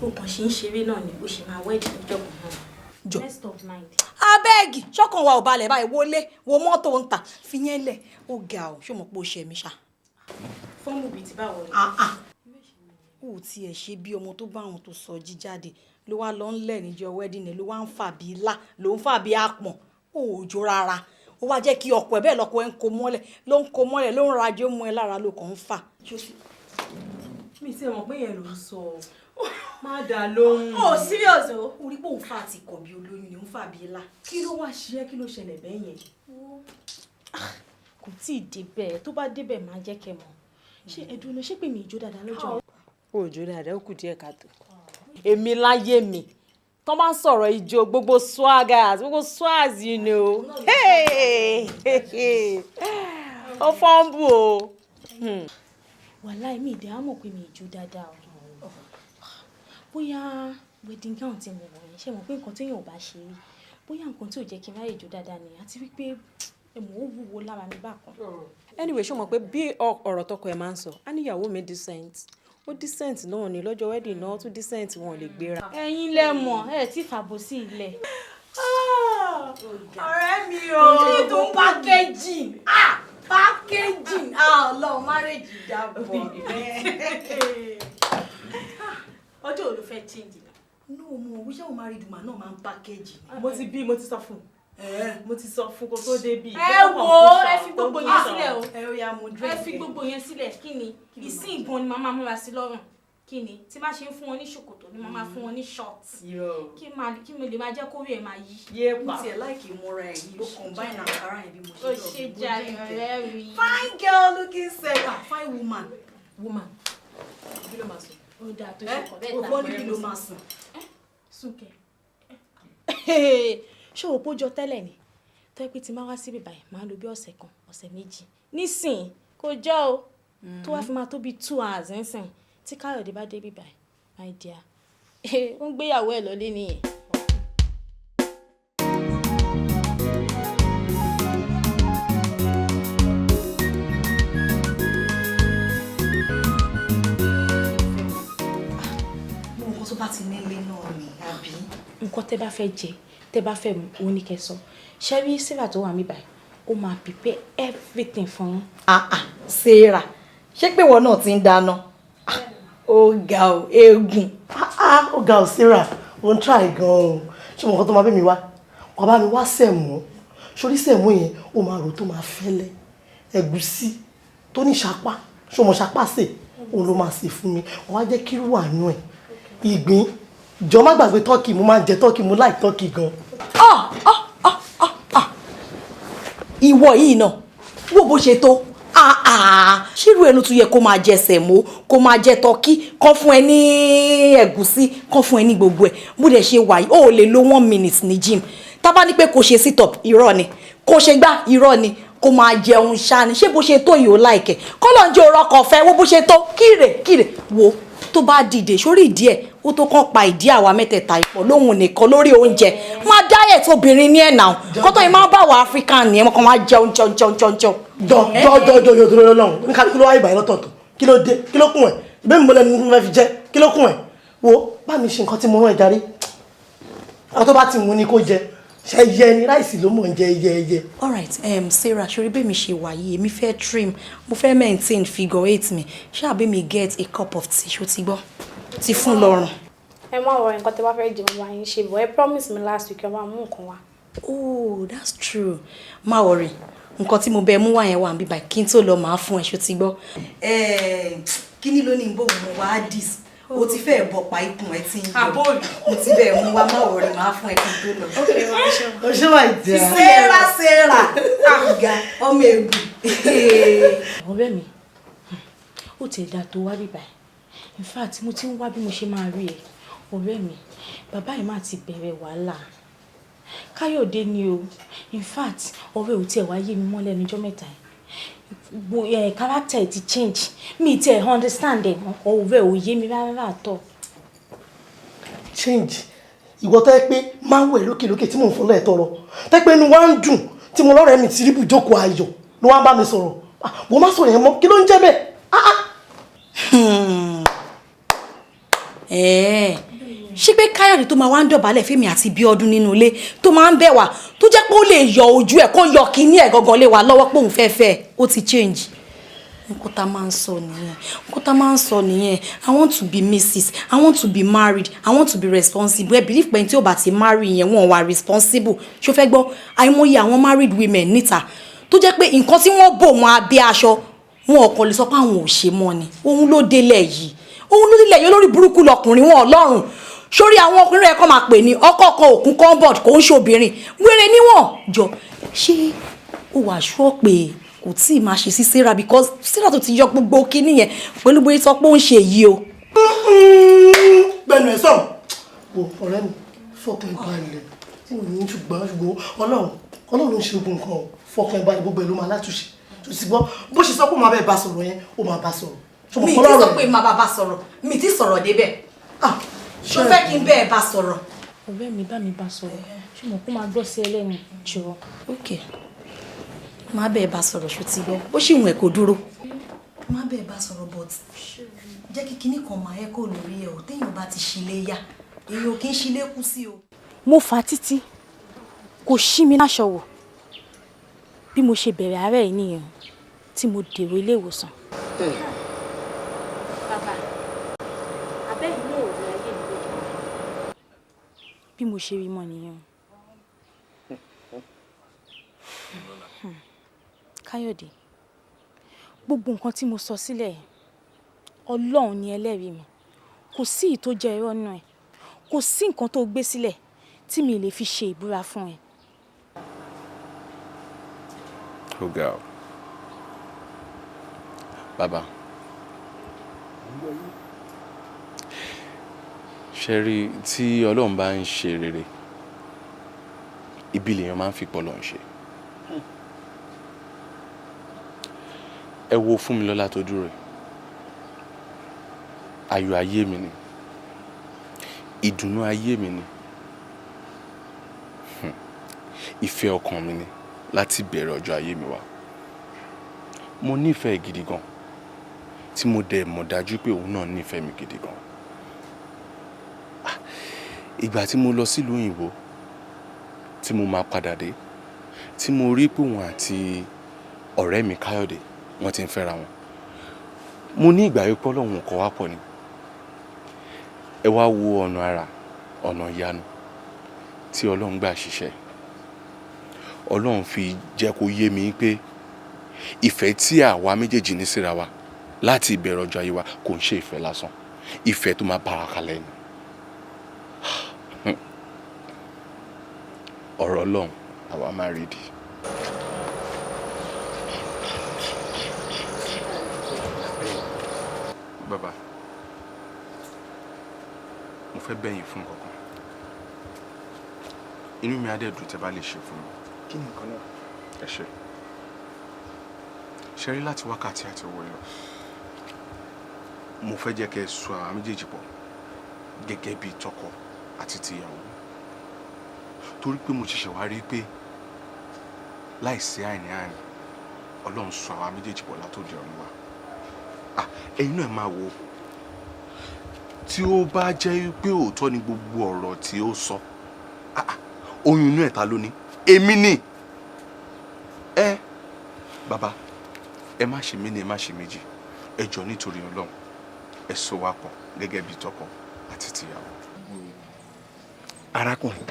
O kàn ṣe ń ṣeré náà ni, o ṣì máa wed lọ́jọ́ kan náà. Jọ. Rest of mind. Abeg, ṣọ́kàn wa ò balẹ̀ báyìí? Wọlé wo mọ́tò ń tà, fi yẹn lẹ̀. Ó ga ọ́, ṣó mọ̀ pé ó ṣe mí ṣá? Fọ́ọ̀mù bíi ti báwo ni? Ó tiẹ̀ ṣe bí ọmọ tó bá àwọn tó sọ jíjáde ló wá lọ ń lẹ̀ níjọ́ wedding ẹ̀, ló wá ń fà bí ilá, ló ń fà bí àpọ̀n. Ó ò jó rárá. Ó wá jẹ́ kí ọkọ ẹ̀ bẹ́ẹ̀, lọ́kọ ẹ̀ ń kó mọ́lẹ̀, ló ń kó mọ́lẹ̀, ló ń rajó mọ́ ẹ lára, ló kàn ń fà. Mi ti mọ̀ pé yẹn ló ń sọ. Má dà lóhùn. Ó serious o. Orí pé òun fà àti kọ̀ bí olóyún ni, òun fà bí ilá. Kí ló wá ṣe é? Kí ló ṣẹlẹ̀ bẹ́ẹ̀ yẹn? Kò tí ì débẹ̀. Tó bá débẹ̀, máa jẹ́ kẹ́ mọ̀. Ṣé ẹ̀dùn ló ṣé pé mi ìjó dáadáa lọ́jọ́ yẹn? Ó jó dáadáa, ó kù díẹ̀ káàtó. Èmi láyé mi, Tó bá ń sọ̀rọ̀ ijó, gbogbo swaggers, gbogbo swags. Hey! Ó fọ́nbù o. Wàláì, mi ìdí á mọ̀ pé mi ì jó dáadáa o. Bóyá wedding gown tí mo wọ̀ yẹn, ṣe mọ̀ pé nǹkan téèyàn ò bá ṣe rí, bóyá nǹkan tí ò jẹ́ kí n ráyè jó dáadáa nìyẹn, àti wípé ẹ̀mọ́ ó wúwo lára mi bákan. Anyway, ṣé o mọ̀ pé bí ọ̀rọ̀ tọkọ ẹ̀ máa ń sọ, á ní ìyàwó mi decent, ó decent náà ni. Lọ́jọ́ wedding náà ó tún decent, wọn ò lè gbéra. Ẹ̀yin lẹ mọ̀, ẹ tí fàbọ̀ sí ilẹ̀. Ọ̀rẹ́ mi o. Kí tó packaging, ah, packaging, ah, Ọlọ́run, marriage dàbọ̀. Ọjọ́ wo ló fẹ́ change? No, mo wíṣẹ́ o, married woman náà máa ń package. Mo ti bí, mo ti sọ fún un, mo ti sọ fún kó tó débi. Ẹ wo, ẹ fi gbogbo yẹn sílẹ̀ o. Ẹ ó yá, mo drink. Ẹ fi gbogbo yẹn sílẹ̀. Kí ni ìsìn gan ni màá máa múra sí lọ́rùn? Kí ni tí bá ṣe ń fún wọn ní ṣòkòtò ni màá máa fún wọn ní short, kí mo lè máa jẹ́ kórè ẹ̀ máa yí. Mo tiẹ̀ like ìmúra ẹ̀ yìí, ó combine àǹkárá yẹn bí mo ṣe. Ó ṣe jàre, ọ̀rẹ́ mi. Fine girl looking sexy, ah, fine woman. Woman kí ló máa sọ? Ó dáa tó ṣe kọ̀ bẹ́ẹ̀. O gbọ́ ní kí ló máa sùn? Súnkẹ́, ṣé o pójọ tẹ́lẹ̀ ni tó yẹ pé tí máa wá síbí báyìí, máa lò bí ọ̀sẹ̀ kan, ọ̀sẹ̀ 2? Nísìnyí kò jọ o, tó wá fi máa tó bí 2 hours nísìn tí Káyọ̀dé bá dé bí báyìí, my dear, ó ń gbéyàwó ẹ̀ lọlé nìyẹn. Mo nǹkan tó bá ti nílé náà ni, àbí? Nǹkan tẹ́ bá fẹ́ jẹ, tẹ́ bá fẹ́ mu, òun ní kẹ́ sọ. Ṣé rí Sarah tó wà mí báyìí, ó máa prepare everything fún yín. Ah ah, Sarah, ṣé pé ìwọ náà ti ń dáná? Ah, ó ga o, eégún. Ah, ó ga o, Sarah, ó ń try gan o. Ṣé mo nǹkan tó máa bẹ́ mi wá? Wàá bá mi wá sẹ̀mó. Sórí sẹ̀mó yẹn, ó máa rò tó máa fẹ́lẹ́. Ẹ̀gúsí tó ní ṣapá, ṣé o mọ̀ ṣapá sè? Òun ló máa sè fún mi. Wàá jẹ́ kí irú àánú ẹ̀. Ìgbín, jọ, má gbàgbé turkey, mo máa ń jẹ turkey, mo like turkey gan. Ah ah ah ah ah, ìwọ yìí náà, wo bó ṣe tó. Ah ah, ṣírú ẹnu tún yẹ kó máa jẹ sẹ̀mó, kó máa jẹ turkey, kán fún ẹ ní ẹ̀gúsí, kán fún ẹ ní gbogbo ẹ̀? Bó dẹ̀ ṣe wà yìí, ó lè lo one minute ní gym. Tá bá ní pé kó ṣe sit up, irọ́ ni. Kó ṣe gbá, irọ́ ni. Kó máa jẹun ṣá ni. Ṣé bó ṣe tó yìí, ó like ẹ̀ kọ́lọ̀ ń jẹ́ òrọ́ kan fẹ́? Wo bó ṣe tó kíre kíre. Wo tó bá dìde sórí ìdí ẹ̀, ó tó kàn pa ìdí àwa mẹ́tẹ̀ẹ̀ta ìpọ̀ lóhun nìkan lórí oúnjẹ. Máa diet, obìnrin ní ẹ̀ náà kọ́tọ́ yìí máa ń bá wa African ni ẹ̀ kàn máa jẹun jẹun jẹun jẹun jẹun. Jọ jọ jọ jọ jọ tó lọ́wọ́ ní kálukú ló wáyé báyìí lọ́tọ̀ọ̀tọ̀. Kí ló dé? Kí ló kún ẹ̀? Ìbẹ́ mi mo lẹ́nu mo fẹ́ fi jẹ́. Kí ló kún ẹ̀? Wo, bá mi ṣe nǹkan tí mo rán ẹ darí. Ọkọ tó bá ti mú ni kó jẹ. Ṣe yẹ ni rice ló mọ̀ ń jẹ ẹyẹ ẹyẹ. Alright, Sarah, ṣorí bẹ́ẹ̀ mi ṣe wà yìí, èmi fẹ́ trim, mo fẹ́ maintain figure eight mi. Ṣáà bẹ́ẹ̀ mi get a cup of tea, ṣó ti gbọ́? Ti fún lọ́rùn. Ẹ má worry, nǹkan tẹ́ bá fẹ́ jẹ, mo máa yín ṣe bọ̀. Ẹ promise me last week, ẹ máa mú nǹkan wá. Oh, that's true. Má worry, nǹkan tí mo bẹ mú wá yẹn wà níbí báyìí. Kí n tó lọ, màá fún ẹ, ṣó ti gbọ́? Kí ni ló ní bò mo wá dis o ti fẹ́ bọ̀ pa ikùn ẹ tí ń yọ. Mo ti bẹ̀ mú wá, má worry, màá fún ẹ kí n tó lọ. O ṣé, my dear. Sarah, Sarah, àgà ọmọ ègùn. Ọ̀rẹ́ mi, ó ti ẹ̀dá tó wá bíbá ẹ̀. In fact, mo ti ń wá bí mo ṣe máa rí ẹ. Ọ̀rẹ́ mi, bàbá yìí máa ti bẹ̀rẹ̀ wàhálà. Káyọ̀dé ni o. In fact, ọ̀rẹ́ ò tiẹ̀ wá yé mi mọ́ lẹ́nu ọjọ́ mẹ́ta yìí. Character ẹ̀ ti change, mi tiẹ̀ understand ẹ̀ mọ́. Ọ̀rẹ́ ò yé mi rárá àtọ̀. Change? Ìwọ tó yẹ pé máa ń wẹ̀ lókè lókè tí mò ń fọlọ́ ẹ̀ tọrọ, tó yẹ pé inú wa ń dùn tí mo lọ́rẹ̀ẹ́ mi ti rí bùjókòó ayọ̀ ló wá ń bá mi sọ̀rọ̀. Ah, wọ́n má sọ̀rọ̀ yẹn mọ́. Kí ló ń jẹ́ bẹ́ẹ̀? Ah ah. Ẹ̀ẹ́, ṣé pé Káyọ̀dé tó máa wá ń dọ̀bálẹ̀ fẹ́mi àti Bíọ́dún nínú ilé, tó máa ń bẹ̀ wá, tó jẹ́ pé ó lè yọ ojú ẹ̀, kó yọ kíní ẹ̀ gangan lé wa lọ́wọ́ pé òun fẹ́ fẹ́, ó ti change? Nǹkan tá máa ń sọ nìyẹn, nǹkan tá máa ń sọ nìyẹn. I want to be Mrs, I want to be married, I want to be responsible. Ẹ believe pé tí ó bá ti marry yẹn, wọn wà responsible. Ṣó fẹ́ gbọ́? Àìmọye àwọn married women níta tó jẹ́ pé nǹkan tí wọ́n bò mọ́ abẹ́ aṣọ wọn, ò kàn lè sọ pé àwọn ò ṣe mọ́ ni. Òun ló délẹ̀ yìí, òun ló délẹ̀ yìí. Olórí burúkú lọkùnrin wọn ọlọ́run. Sórí àwọn ọkùnrin rẹ̀ kọ́ máa pè ní ọkọ kan òkun cupboard, kò ń ṣobìnrin wéré níwọ̀n. Jọ, ṣé ó wà ṣọ́ pé kò tí ì máa ṣe sí Sarah? Because Sarah tó ti yọ gbogbo kinní yẹn pẹ̀lú bóyá sọ pé ó ń ṣe yìí o. Gbẹnu ẹ sọ̀rọ̀. Wo, ọ̀rẹ́ mi, Fọkàn balẹ̀, tí mo ní ṣùgbọ́n ṣùgbọ́n Ọlọ́run Ọlọ́run ló ń ṣe ogun nǹkan o. Fọkàn balẹ̀, gbogbo ẹ̀ ló máa látúnṣe. Tó ti gbọ́ bó ṣe sọ pé ó máa bẹ́ẹ̀ bá sọ̀rọ̀ yẹn, ó máa bá sọ̀rọ̀. Mi ti sọ pé màá bá sọ̀rọ̀, mi ti sọ̀rọ̀ débẹ̀. Ṣó fẹ́ kí n bẹ́ẹ̀ bá sọ̀rọ̀? Ọ̀rẹ́ mi, bá mi bá sọ̀rọ̀, ṣùgbọ́n kó máa gbọ́ sí ẹlẹ́nu jọ. Ok, má bẹ́ẹ̀ bá sọ̀rọ̀, ṣó ti gbọ́? Ó sì wùn ẹ̀ kó dúró. Má bẹ́ẹ̀ bá sọ̀rọ̀, but jẹ́ kí kinní kan máa ẹ́ kó lórí ẹ̀ o. Téèyàn bá ti ṣílé yá, èèyàn ò kí ń ṣílé kú sí o. Mo fà á títí, kò ṣí mi láṣọ wò. Bí mo ṣe bẹ̀rẹ̀ àárẹ̀ yìí nìyẹn tí mo dèrò ilé ìwòsàn. Bàbá, abẹ́ yìí náà ò rí ayé mi lójú. Bí mo ṣe rí mọ́ nìyẹn. Káyọ̀dé, gbogbo nǹkan tí mo sọ sílẹ̀ yìí, Ọlọ́run ni ẹlẹ́rìí mi. Kò sí ìyí tó jẹ́ irọ́ nínú ẹ̀. Kò sí nǹkan tó gbé sílẹ̀ tí mi lè fi ṣe ìbúra fún ẹ. Ó ga o. Bàbá, ṣe rí tí Ọlọ́run bá ń ṣe rere, ibi lèèyàn máa ń fi pọ̀ lọ́n ṣe. Ẹ wo Fúnmilọ́lá tó dúró yìí. Ayọ̀ ayé mi ni, ìdùnnú ayé mi ni, ìfẹ́ ọkàn mi ni láti bẹ̀rẹ̀ ọjọ́ ayé mi wá. Mo nífẹ̀ẹ́ gidi gan, tí mo dẹ̀ mọ̀ dájú pé òun náà nífẹ̀ẹ́ mi gidi gan. Ìgbà tí mo lọ sílùú òyìnbó, tí mo máa padà dé, tí mo rí pé òun àti ọ̀rẹ́ mi Káyọ̀dé wọ́n ti ń fẹ́ra wọn, mo ní ìgbà wípé Ọlọ́run kọ wá pọ̀ ni. Ẹ wá wo ọ̀nà àrà, ọ̀nà ìyanu tí Ọlọ́run gbà ṣiṣẹ́. Ọlọ́run fi jẹ́ kó yé mi pé ìfẹ́ tí àwa méjèèjì ní síra wa láti ìbẹ̀rẹ̀ ọjọ́ ayé wa kò ń ṣe ìfẹ́ lásán, ìfẹ́ tó máa bára kalẹ̀ ni. Ọ̀rọ̀ Ọlọ́run àwa máa rí di. Bàbá, mo fẹ́ bẹ̀ yín fún nǹkan kan. Inú mi á dẹ̀ dùn tẹ́ bá lè ṣe fún mi. Kí ni nǹkan náà? Ẹ ṣé. Ṣe rí láti wákàtí àti ọwọ́ yìí lọ, mo fẹ́ jẹ́ kẹ́ ẹ so àwa méjèèjì pọ̀ gẹ́gẹ́ bí tọkọ àti tìyàwó. Torí pé mo ṣẹ̀ṣẹ̀ wá rí pé láìsí àìní àìní, Ọlọ́run so àwa méjèèjì pọ̀ látòdì ọ̀run wá. Ẹ̀yin náà máa wò ó. Tí ó bá jẹ́ pé òótọ́ ni gbogbo ọ̀rọ̀ tí ó sọ, oyún inú ẹ̀ ta ló ní? Èmi ni. Ẹ bàbá, ẹ má ṣe mí ní, ẹ má ṣe méjì. Ẹ jọ̀ọ́ nítorí Ọlọ́run, ẹ so wá pọ̀ gẹ́gẹ́ bí tọkọ àti tìyàwó. Arákùnrin,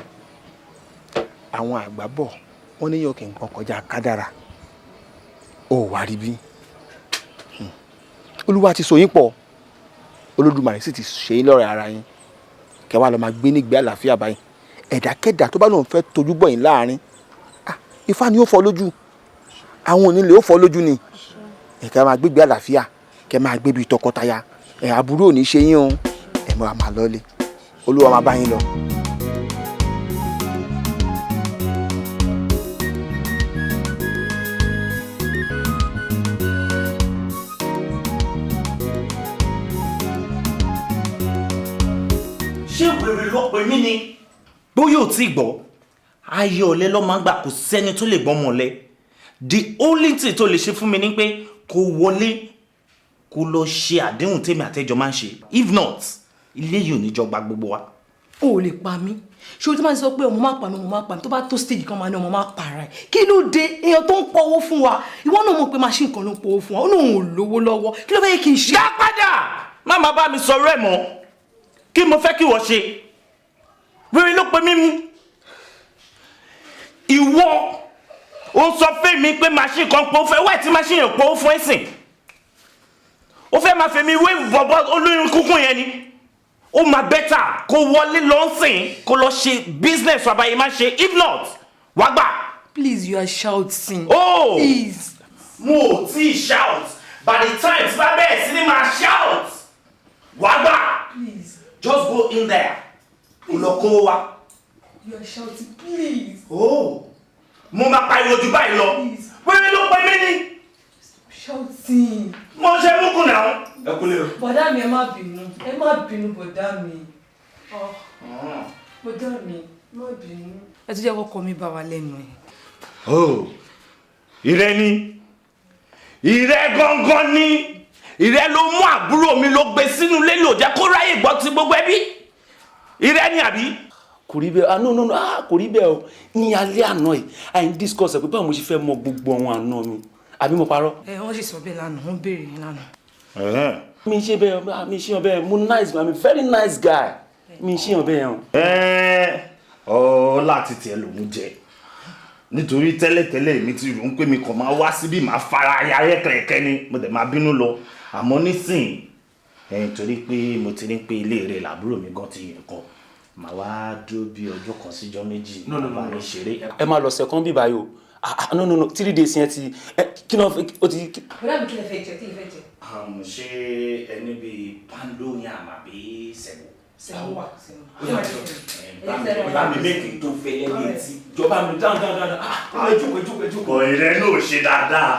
àwọn àgbà bọ̀, wọ́n ní yóò kí nǹkan kọjá kádàrá. Ó wá rí bí. Olúwa ti so yín pọ̀, Olódùmarè sì ti ṣe yín lọ́rẹ̀ ara yín. Kẹ́ wá lọ máa gbé nígbé àlàáfíà báyìí. Ẹ̀dákẹ́dà tó bá lóun fẹ́ tojú bọ̀ yín láàrin, Ifá ni ó fọ́ lójú, àwọn onílé ó fọ́ lójú ni. Ẹ kẹ́ máa gbégbé àlàáfíà, kẹ́ máa gbé bí tọkọtaya. Ẹ àbúrò ò ní ṣe yín o, ẹ máa máa lọ́lé. Olúwa máa bá yín lọ. Ṣé wèrè ló pè mí ni? Bóyá ò tí gbọ́, ayé ọ̀lẹ ló máa ń gbà, kò sẹ́ni tó lè gbọ́mọ ọ̀lẹ. The only thing tó lè ṣe fún mi ni pé kó wọlé, kó lọ ṣe àdéhùn tèmi àtẹjọ máa ń ṣe. If not, ilé yìí ò ní jọ gba gbogbo wa. O ò lè pa mí. Ṣé o tí máa ń sọ pé ọmọ máa pa mí, ọmọ máa pa mí, tó bá tó stage kan máa ní ọmọ máa para ẹ̀? Kí ló dé? Èèyàn tó ń pọwó fún wa, ìwọ náà mọ̀ pé machine kan ló ń pọwó fún wa, ó náà ò lówó lọ́wọ́. Kí ló fẹ́ kí n ṣe? Dá padà! Má máa bá mi sọ̀rọ̀ ẹ̀ mọ́. Kí mo fẹ́ kí wọ́n ṣe? Wèrè ló pe mímú. Ìwọ ó sọ fún mi pé machine kan pọ̀ fẹ́, wáyé tí machine yẹn pọ̀ fún ẹ̀sìn. Ó fẹ́ máa fèmí wé bọ̀bọ̀ olóyún kúkún yẹn ni. Ó máa better kó wọlé lọ́sìn kó lọ ṣe business wa báyìí máa ṣe. If not, wàá gbà. Please, you are shouting. Oh! Please. Mo ò tí ì shout. By the time tí bá bẹ̀rẹ̀ sí ni máa shout, wàá gbà. Please. Just go in there. Kó lọ kó wa. You are shouting, please. Oh, mo máa pariwo jù báyìí lọ. Wẹ́rẹ́ ló pẹ́ mí ni. Shouting. Mo ṣe mú kùnà o. Ẹ kúlẹ̀ o. Bọ̀dá mi, ẹ má bínú. Ẹ má bínú, bọ̀dá mi. Oh, bọ̀dá mi, ẹ má bínú. Ẹ tún jẹ́ kọ́kọ́ mi bá wa lẹ́nu ẹ̀. Oh, ìrẹ́ ni. Ìrẹ́ gangan ni. Ìrẹ́ ló mú àbúrò mi ló gbé sínú ilé lò jẹ́ kó ráyè gbọ́ ti gbogbo ẹbí. Ìrẹ́ ni àbí? Kò rí bẹ́ẹ̀. Ah, no, no, no, ah, kò rí bẹ́ẹ̀ o. Ní alẹ́ àná yìí, à ń discuss ẹ̀ pé báwo mo ṣe fẹ́ mọ gbogbo àwọn àna mi. Àbí mo parọ́? Ẹ wọ́n sì sọ bẹ́ẹ̀ lánàá, wọ́n béèrè yín lánàá. Mi ṣe bẹ́ẹ̀, mi ṣe bẹ́ẹ̀, mo nice, I'm a very nice guy. Mi ṣe bẹ́ẹ̀ o. Ọ láti tiẹ̀ lòún jẹ. Nítorí tẹ́lẹ̀tẹ́lẹ̀ mi ti rò ń pé mi kàn máa wá síbí máa fara ya rẹ́kẹ̀rẹ́kẹ́ ni mo dẹ̀ máa bínú lọ. Àmọ́ nísìnyí, ẹ̀yìn torí pé mo ti ní pé ilé rẹ̀ làbúrò mi gan ti yẹn kọ. Màá wá dúró bí ọjọ́ kan síjọ́ méjì. No, no, no, bá mi ṣeré. Ẹ máa lọ sẹ̀kán bíbá yìí o. Ah, no, no, no, 3 days yẹn ti kí náà ó ti. Bọ̀dá mi, kí lẹ fẹ́ jẹ, kí lẹ fẹ́ jẹ? Ṣé ẹni bíi pando yam àbí sẹ̀mó? Sẹ̀mó wà, sẹ̀mó. Bá mi méjì tó fẹ́lẹ́ ní etí. Jọba mi dáhùn dáhùn dáhùn. Ah, ẹ jókòó, ẹ jókòó, ẹ jókòó. Kò ìrẹ́ náà ò ṣe dáadáa.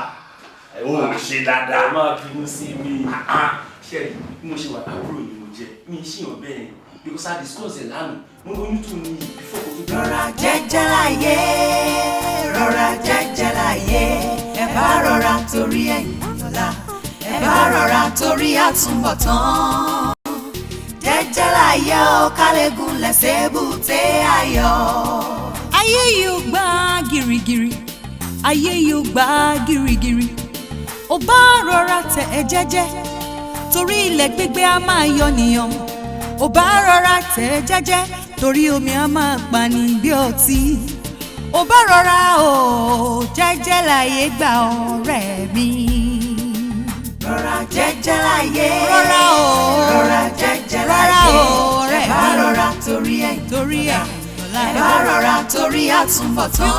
Ó ò ṣe dáadáa. Ẹ máa bínú sí mi. Ṣé bí mo ṣe wà, àbúrò yìí mo jẹ. Mi ṣì hàn bẹ́ẹ̀ because I discuss ẹ̀ lánàá. Mo ní oyún tó ní before kò tó. Rọra jẹ́jẹ́ láyé, rọra jẹ́jẹ́ láyé, ẹ bá rọra torí ẹ̀yìn ọ̀la, ẹ bá rọra torí àtúbọ̀tán. Jẹ́jẹ́ láyé o, kálégùn lẹ́sẹ̀ bùté ayọ̀. Ayé yóò gbá girigiri, ayé yóò gbá girigiri, ó bá rọra tẹ̀ ẹ́ jẹ́jẹ́ torí ilẹ̀ gbígbé a máa yọ nìyàn, ó bá rọra tẹ̀ ẹ́ jẹ́jẹ́ torí omi a máa pani bí ọtí, ó bá rọra o jẹ́jẹ́ láyé gbà ọ̀rẹ́ mi. Rọra jẹ́jẹ́ láyé, rọra o, rọra jẹ́jẹ́ láyé, ọ̀rẹ́ mi, ẹ bá rọra torí ẹ̀, torí ẹ̀, ẹ bá rọra torí àtúbọ̀tán.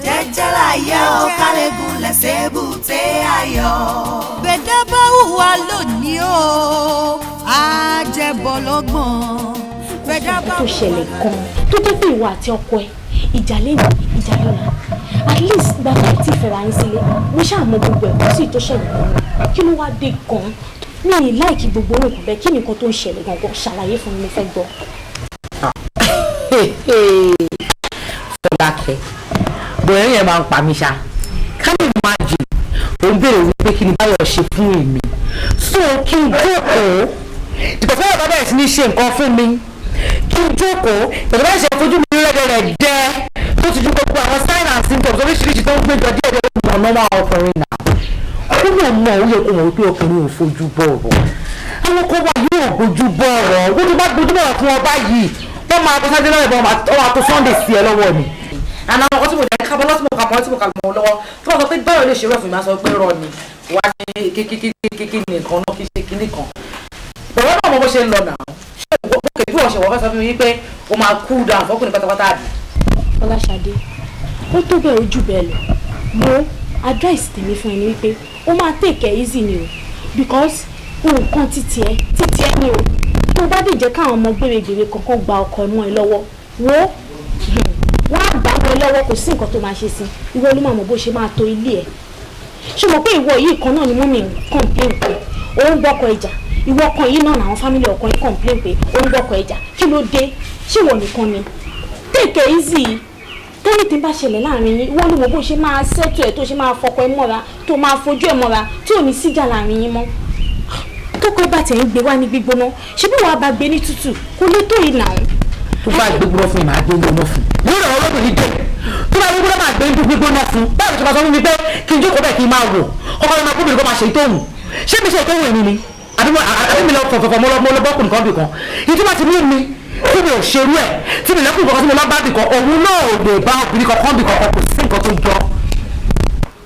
Jẹ́jẹ́ láyé o, kálégùn lẹ́sẹ̀ bùté ayọ̀. Bẹ̀dá bá hùwà lónìí o, á jẹ́bọ̀ lọ́gbọ̀n. Bẹ̀dá bá tó ṣẹlẹ̀ gan-an tó jẹ́ pé ìwọ àti ọkọ ẹ ìjà lẹ́nu ìjà lọ́la, at least gba tó ti fẹ́ra yín sílé, mo ṣáà mọ gbogbo ẹ̀, kó sì tó ṣẹlẹ̀ gan-an. Kí ló wá dé gan-an? Mi ì like gbogbo orúkọ bẹ́ẹ̀. Kí ni nǹkan tó ń ṣẹlẹ̀ gangan? Ṣàlàyé fún mi, mo fẹ́ gbọ́. Fọlákẹ́, bọ̀yẹ̀ yẹn máa ń pa mí ṣá. Can you imagine? Òun béèrè wípé kí ni Báyọ̀ ṣe fún èmi, so kí n jókòó dìbò fún ọ̀gá bẹ̀rẹ̀ sí ní ṣe nǹkan fún mi, kí n jókòó pẹ̀lú bá ṣe fojú mi rẹ́dẹ̀rẹ̀ dẹ́ tó ti ju gbogbo àwọn sign and symptoms oríṣiríṣi tó ń gbéjọ díẹ̀ díẹ̀ mọ̀ normal ọkùnrin náà. Ó náà mọ̀, ó yẹ kó mọ̀ wípé ọkùnrin ò fojú bọ̀rọ̀. Àwọn kan wà yóò gbójú bọ̀rọ̀. Wọ́n ti bá gbójú bọ̀rọ̀ fún ọ báyìí, wọ́n máa kó sáájú lọ́wọ́ ìbọn, wọ́n máa kó Sunday sí ẹ lọ́wọ́ ni. Àná àwọn tí mo jẹ́ kábọ́ lọ́tí mo kà mọ́ tí mo kà mọ́ lọ́wọ́ tí wọ́n sọ pé báyọ̀ lè ṣe rẹ̀ fún mi, máa sọ pé rọ ni wá ní kékeré nìkan náà kí ṣe kíní kan. Bọ̀wọ́ náà mọ bó ṣe ń lọ nà ṣé òkè bí wọ́n ṣe wọ́n fẹ́ sọ fún mi wípé o máa cool down fọkùnrin pátápátá àbí. Fọláṣadé, ó tó bẹ́ẹ̀ ojú bẹ́ẹ̀ lọ. Mo advice tèmi fún ẹ ni wípé ó máa take it easy ni o, because nǹkan títí ẹ títí ẹ ni o. Tó bá dì jẹ́ káwọn ọmọ gbèrègbèrè kankan gba ọkọ ẹ mọ́ ẹ lọ́wọ́, wo, wọ́n á gbà mọ́ ẹ lọ́wọ́, kò sí nǹkan tó máa ṣe sí. Ìwọ ló máa mọ̀ bó ṣe máa to ilé ẹ̀. Ṣé o mọ̀ pé ìwọ yìí kan náà ni mummy ń complain pé òun gbọ́kọ̀ ìjà? Ìwọ kan yìí náà làwọn family ọkọ yìí complain pé òun gbọ́kọ̀ ìjà. Kí ló dé? Ṣé ìwọ nìkan ni? Take it easy. Tẹ́lẹ̀ bá ṣẹlẹ̀ láàrin yín, ìwọ ló mọ̀ bó ṣe máa ṣètò ẹ̀, tó ṣe máa fọkọ ẹ mọ́ra, tó máa fojú ẹ mọ́ra, tí ò ní síjà láàrin yín mọ́. Tókọ ẹ bá tẹ̀ ń gbé wá ní gbígbóná, ṣé bí wàá bá gbé ní tútù kó lè tó ìnà òun. Tó bá gbégbóná fún mi, màá gbé gbóná fún un lórí ọ̀rọ̀ olóbìnrin dé. Tó bá gbégbóná, máa gbé gbígbóná fún un. Báwo ló ṣe máa sọ fún mi pé kí n jókòó bẹ́ẹ̀, kí n máa wò ọkọ mi máa kóbìnrin kó máa ṣe ìtòhùn? Ṣé mi ṣe ìtòhùn èmi ni àbí mi lọ fọ̀fọ̀fọ̀? Mo lọ bọ́kùnrin kan bì kan ìdí bá ti mú mi tí mi ò ṣerú ẹ̀, tí mi lẹ́kùn kankan tí mo lọ bá bì kan, òun náà ò lè bá obìnrin kankan bì kankan. Kò sí nǹkan tó jọ.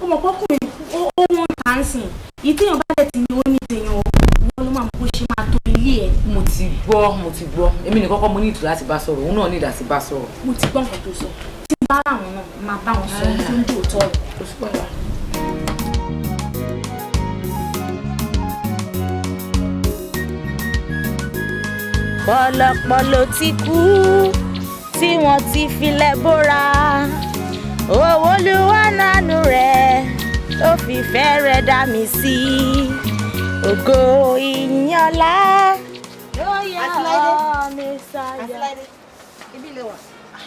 Ó mọ̀ pọ́kùnrin ó wọ́n tà ń sìn ìtẹ̀yàn bá dẹ̀ ti ní ó ní tẹ̀yàn o. Wọ́n ló máa mọ bó ṣe máa tó ilé ẹ̀. Mo ti gbọ́, mo ti gbọ́. Èmi nìkan kọ́ mo ní ìtura láti bá sọ̀rọ̀, òun náà ní ìdá sí bá sọ̀rọ̀. Mo ti gbọ́ nǹkan tó sọ. Tí n bá ráwọn náà, máa bá wọn sọ ohun tó ń dùn tọ́ ọ̀rọ̀. Pọ̀lọpọ̀lọ ti kú. Tí wọ́n ti filẹ̀ bóra, owó olúwa nánú rẹ̀ tó fi fẹ́ rẹ̀ dá mi sí. Ògo ìyànlá ló yẹ ọ́ Mẹ́sáyà. Àtìláìdé, ibi ilé wà.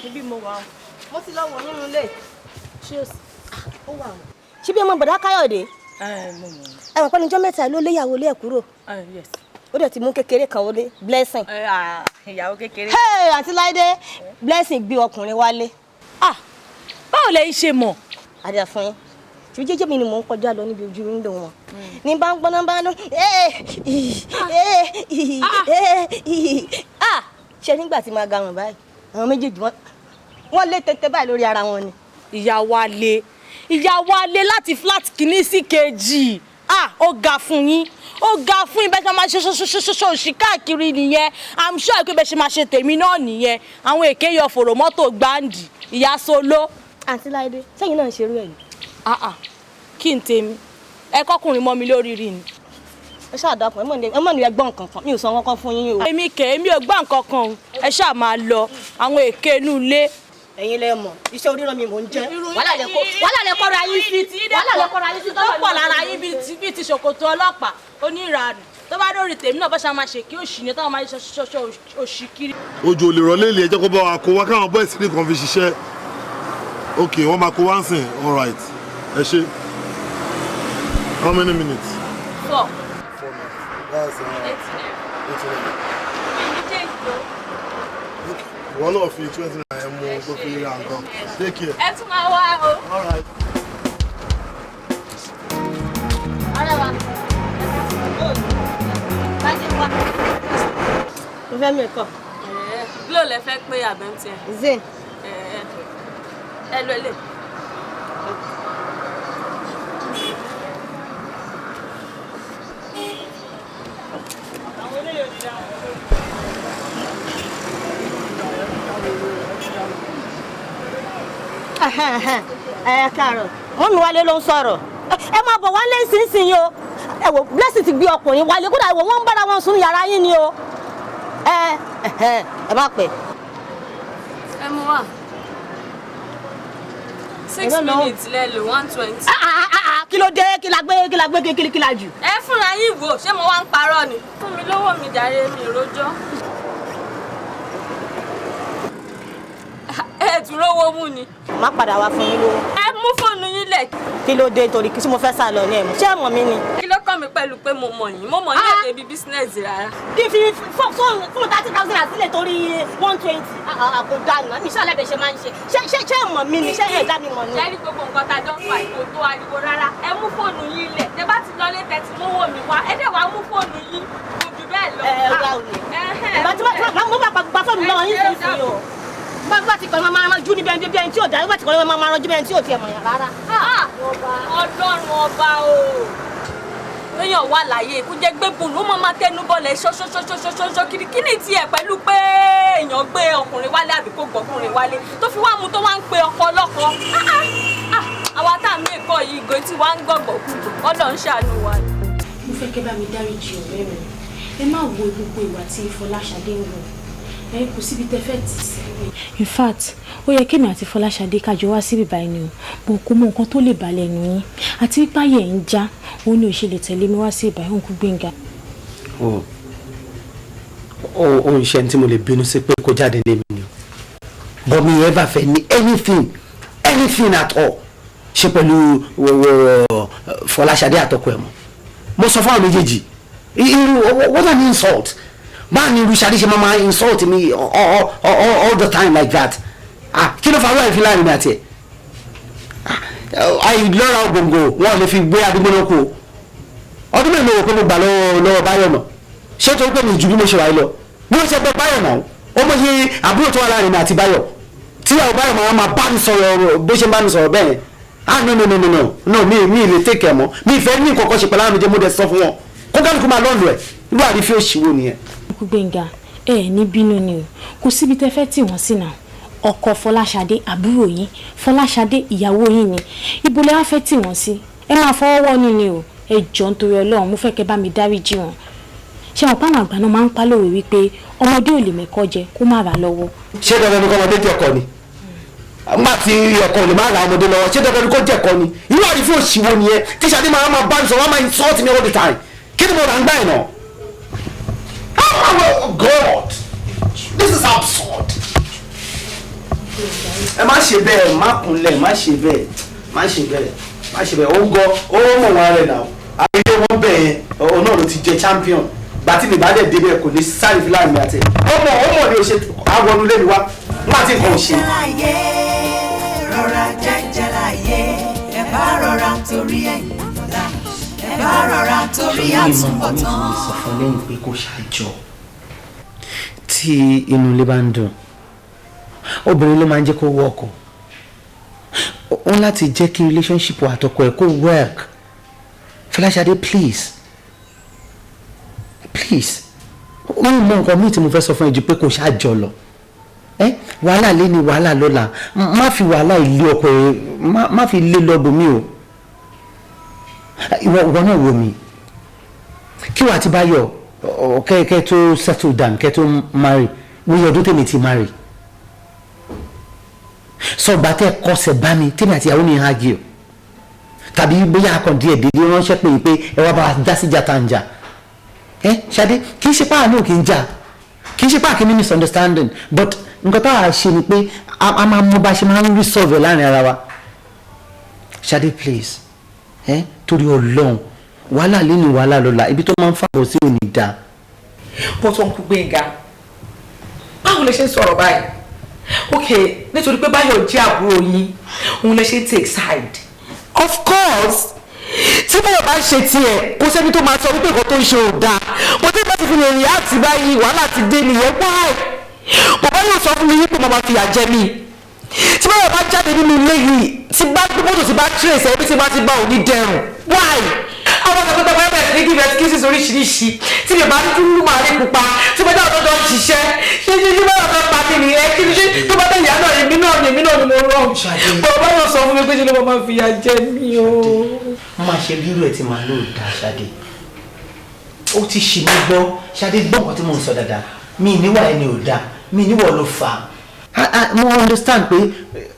Ibi mo wà o. Mo ti lọ wọ̀ nínú ilé. Ṣé o sì? Ó wà o. Ṣé bí ọmọ bọ̀dá Káyọ̀dé? Mo mọ̀. Ẹ mọ̀ pé níjọ́ 3 ló léyàwó ilé ẹ̀ kúrò. Yes. Ó dẹ̀ ti mú kékeré kan wọlé, Blessing. Ìyàwó kékeré. Hey, Àǹtí Láìdé, Blessing gbé ọkùnrin wálé. Ah, báwo lẹ ṣe mọ̀? Àdà fún yín. Ṣèbí jẹ́jẹ́ mi ni mò ń kọjá lọ níbi ojú wíńdò wọn. Ní bá ń gbọ́ná bá ń lọ, ah, ṣe nígbà tí màá ga wọn báyìí, àwọn méjèèjì wọ́n lé tètè báyìí lórí ara wọn ni. Ìyá wa le, ìyá wa le láti flat kìíní sí kejì. Ah, ó ga fún yín, ó ga fún yín. Bẹ́ẹ̀ ṣe máa ṣe ṣoṣoṣoṣo òṣì káàkiri nìyẹn. I'm sure pé bẹ́ẹ̀ ṣe máa ṣe tèmi náà nìyẹn. Àwọn èké yọ fòrò mọ́tò gbáǹdì, ìyá solo. Àǹtí Láìdé, sẹ́yìn náà ń ṣerú ẹ̀ yìí? Ah ah, kí n tèmi ẹ kọkùnrin mọ́ mi lórí rí ni. Ẹ ṣáà dákun, ẹ mọ̀ ní ẹgbọ́n nǹkan kan, mi ò sọ nǹkan kan fún yín o. Èmi kẹ̀, èmi ò gbọ́ nǹkan kan o. Ẹ ṣáà máa lọ àwọn èké inú ilé. Ẹ̀yin lẹ mọ̀, iṣẹ́ oríran mi mò ń jẹ́. Wàhálà lẹ kọ́ra yín sí, wàhálà lẹ kọ́ra yín sí. Tó pọ̀ lára yín bíi ti ṣòkòtò ọlọ́pàá oníranù. Tó bá dórí tèmi náà, bá ṣe máa ṣe kí òṣì ni táwọn máa ṣe ṣọṣọ òṣì kiri. Ojú ò lè rọ léèlé, ẹ jẹ́ kó bá wa kó wá káwọn boys nìkan fi ṣiṣẹ́. Ok, wọ́n máa kó wá ń sìn, all right. Ẹ ṣe. How many minutes? 4. 4 minutes. That's 89. Ìwọ náà fi 20 naira mú kó fi ra nǹkan. Take care. Ẹ tún máa wá o. All right. Ọ̀rẹ́ wa, mo fẹ́ mi kọ. Glo lẹ fẹ́ pé àbẹ̀ntì ẹ̀? Zain. Ẹ lọ ilé. Ẹ káàárọ̀, mummy Wálé ló ń sọ̀rọ̀. Ẹ máa bọ̀ wálé nísinsìnyí o. Ẹ wò, Blessing ti gbé ọkùnrin wálé kódà. Ẹ wò, wọ́n ń bára wọn sùn yàrá yín ni o. Ẹ ẹ má pẹ́. Ẹ mú wá. 6 minutes lẹ lò, 120. Kí ló dé? Kí la gbé, kí la gbé, kí la jù? Ẹ fúnra yín wò, ṣé mo wá ń parọ́ ni? Fún mi lówó mi jàre, mi rojọ́. Ẹ tún rówó mú ni. Má padà wá fún yín lówó. Ẹ mú fóònù yín lẹ̀. Kí ló dé? Torí kí mo fẹ́ sá lọ ní ẹ̀mú, ṣé ẹ̀mọ̀ mi ni? Kí ló kàn mí pẹ̀lú pé mo mọ̀ yín? Mo mọ̀ yín èdè bíi business rárá. Kí n fi fóònù 30,000 àsílẹ̀ torí 120 kò dànù mi ṣáà lẹ́bẹ̀ẹ́ ṣe máa ń ṣe. Ṣé ẹ̀mọ̀ mi ni? Ṣé ẹ̀ dá mi mọ̀ ni? Ṣé rí gbogbo nǹkan tá a jọ ń fà kò tó ariwo rárá. Ẹ mú fóònù yín lẹ̀. Tẹ bá ti lọlé, tẹ ti mówó mi wá. Ẹ dẹ̀ wá mú fóònù yín, kò jù bẹ́ẹ̀ lọ. Ẹ ẹ ọ̀gá òní. Ìgbà tí mo bá gba fóònù lọ́wọ́ yín sí sí o, bá ti kọ́ máa ránjú níbi ẹni bí ẹni tí ò dá, bá ti kọ́ máa ránjú bí ẹni tí ò tiẹ̀ mọ̀ yàn rárá. Ọlọ́run ọba o, lóyún wà láyé kó jẹ́ gbé bùnú, ó máa tẹnu bọ̀lẹ̀ ṣoṣoṣoṣoṣoṣo kiri. Kí ni tiẹ̀ pẹ̀lú pé èèyàn gbé ọkùnrin wálé àbí kó gbọ́kùnrin wálé tó fi wá mu tó wá ń pe ọkọ ọlọ́kọ? Àwa tá à ń mẹ́kọ̀ yìí ìgò tí wàá ń gbọ̀gbọ̀ kúgbọ̀, Ọlọ́run ṣàánú wa. Mo fẹ́ kẹ́ bá mi dáríjì ọ̀rẹ́ mi. Ẹ má wo gbogbo ìwà tí Fọláṣadé ń wò, ẹ kò síbi tẹ́ fẹ́ tì sí. In fact, ó yẹ kémi àti Fọláṣadé kájọ wá síbí báyìí ni o, bó kó mọ nǹkan tó lè balẹ̀ nù yín àti wípé ayé ẹ̀ ń já, òun ni ò ṣe lè tẹ̀lé mi wá sí ìbáyìí, òun kú Gbénga. O ń ṣe ẹni tí mo lè bínú sí pé kó jáde lé mi ni o, but mi ever fẹ́ ní anything, anything at all ṣe pẹ̀lú Fọláṣadé àtọkọ ẹ̀ mọ́. Mo sọ fún àwọn méjèèjì, irú, what an insult! Báà ni irú Ṣadé ṣe máa insult me all the time like that? Ah, kí ló fa wáyé fi láàrin mi àti ẹ̀? Àìlọ́ra ògòǹgò wọn lè fi gbé àdúgbò náà kú o. Ọdún mélòó wò pé mo gbà lọ́wọ́ Báyọ̀ náà? Ṣé torí pé mi ju bí mo ṣe wà yìí lọ bí ó ṣe gbọ́ Báyọ̀ náà, ó mọ̀ ṣe àbúrò tó wà láàrin mi àti Báyọ̀, tí àwọn Báyọ̀ máa bá mi sọ̀rọ̀ bó ṣe ń bá mi sọ̀rọ̀ bẹ́ẹ̀? Ah, no, no, no, no, no, no, mi lè take ẹ̀ mọ́. Mi ìfẹ́ ní nǹkan kan ṣe pẹ̀lú àwọn méjèèjì. Mo dẹ̀ sọ fún wọn kó kálukú máa lọ́ọ̀lù ẹ̀. Irú àrífín òṣìwò nìyẹn. Uncle Gbénga, ẹ ní bínú ni o, kò síbi tẹ́ fẹ́ tì wọ́n sí náà. Ọkọ Fọláṣadé, àbúrò yín, Fọláṣadé, ìyàwó yín ni. Ibo lẹ wá fẹ́ tì wọ́n sí? Ẹ máa fọwọ́ wọ́nú ni o. Ẹ jọ̀ọ́, nítorí Ọlọ́run, mo fẹ́ kẹ́ bá mi dáríjì wọn. Ṣé wọn páwọn àgbà náà máa ń pa lówe wípé ọmọdé ò lè mẹ́kọ́ jẹ kó má ra lọ́wọ́. Ṣé dandan ni kọ́mọdé jẹ̀kọ ni? Nígbà tí ẹ̀kọ́ ò lè má ra ọmọdé lọ́wọ́, ṣé dandan ni kó jẹ̀kọ ni? Irú àrífín òṣìwò nìyẹn tí Ṣadé máa máa bá mi sọ, wọ́n máa insult me all the time. Kí ni mo rà ń gbà ẹ̀ náà? Oh God, this is absurd. Ẹ má ṣe bẹ́ẹ̀, má kúnlẹ̀, má ṣe bẹ́ẹ̀, má ṣe bẹ́ẹ̀, má ṣe bẹ́ẹ̀. Ó ń gọ, ó mọ̀ wọn rẹ̀ náà. Ayé wọn bẹ̀ yẹn, òun náà ló ti jẹ champion. Gbàtí mi bá dẹ̀ débẹ̀ kò ní sáré fúlàní àti ẹ̀. Ọmọ ọmọ ni o ṣe àwọn olè mi wá. Nígbà tí nǹkan ò ṣe. Rọra jẹ́jẹ́ láyé, ẹ bá rọra torí ẹ̀yìn ọ̀la, ẹ bá rọra torí àtúbọ̀tán. Sọ fún lẹ́yìn pé kó ṣàjọ. Tí inú ilé bá ń dùn, obìnrin ló máa ń jẹ́ kó work o. Ó ń láti jẹ́ kí relationship àtọkọ ẹ̀ kó work. Fọláṣadé, please, please, ó ń mọ nǹkan míì tí mo fẹ́ sọ fún ẹ ju pé kó ṣàjọ lọ. Ẹ wàhálà lé ní wàhálà lọ́la, má fi wàhálà ilé ọkọ ẹ, má fi lé lọ́bù mi o. Ìwọ náà wò mí, kí wàá ti bá yọ kẹ́ tó settle down, kẹ́ tó marry, wíyọ ọdún tèmi ti marry, sọgbà tẹ kọsẹ̀ bá mi, tèmi àti ìyàwó mi ń argue o, tàbí bóyá akàn díẹ̀ dédé ránṣẹ́ pé pé ẹ wá bá wa dá síjà tá à ń jà. Ẹ Ṣadé, kì í ṣe páà náà kì í jà, kì í ṣe páà kì í ní misunderstanding, but nǹkan táwa ṣe ni pé a máa mú bá ṣe máa ń resolve láàrin ara wa. Ṣadé, please, ẹ torí Ọlọ́run, wàhálà lẹ́nu wàhálà lọ́la, ibi tó máa ń fàbọ̀ sí òní dáa. But Uncle Gbénga, báwo lè ṣe ń sọ̀rọ̀ báyìí? Ok, nítorí pé Báyọ̀ jẹ́ àbúrò yín, òun lè ṣe ń take side. Of course, tí Báyọ̀ bá ṣe tiẹ̀, kò sẹ́ni tó máa sọ wípé nǹkan tó ń ṣe ò dáa. Mo tí bá ti fi lè react báyìí, wàhálà ti dé nìyẹn. Why? Bàbá yóò sọ fún mi wípé màmá fìyà jẹ mí. Tí Báyọ̀ bá jáde nínú ilé yìí, tí bá gbé mọ́tò, tí bá trace ẹ̀, ibi tí bá ti bá òní dẹrùn. Why? Àwọn ọ̀sán tó bá bẹ̀rẹ̀ sí ní give excuses oríṣiríṣi, tí mi bá ní dúró máa rí pupa, tí mo dáhùn tó jọ ń ṣiṣẹ́, ṣé Báyọ̀ fẹ́ pa mí nìyẹn? Kí ni ṣé tó bá dé ìyá náà, èmi náà ni mo rọ̀. Bàbá yóò sọ fún mi pé ṣe ló máa fìyà jẹ mí o. Má ṣe bírú ẹ ti máa lóò dá. Ṣadé, ó ti ṣì mí gbọ́. Ṣadé, gbọ́ nǹkan tí mò ń sọ dáadáa. Mi níwà ẹni ò dáa, mi níwọ̀ ló fà á. Mo understand pé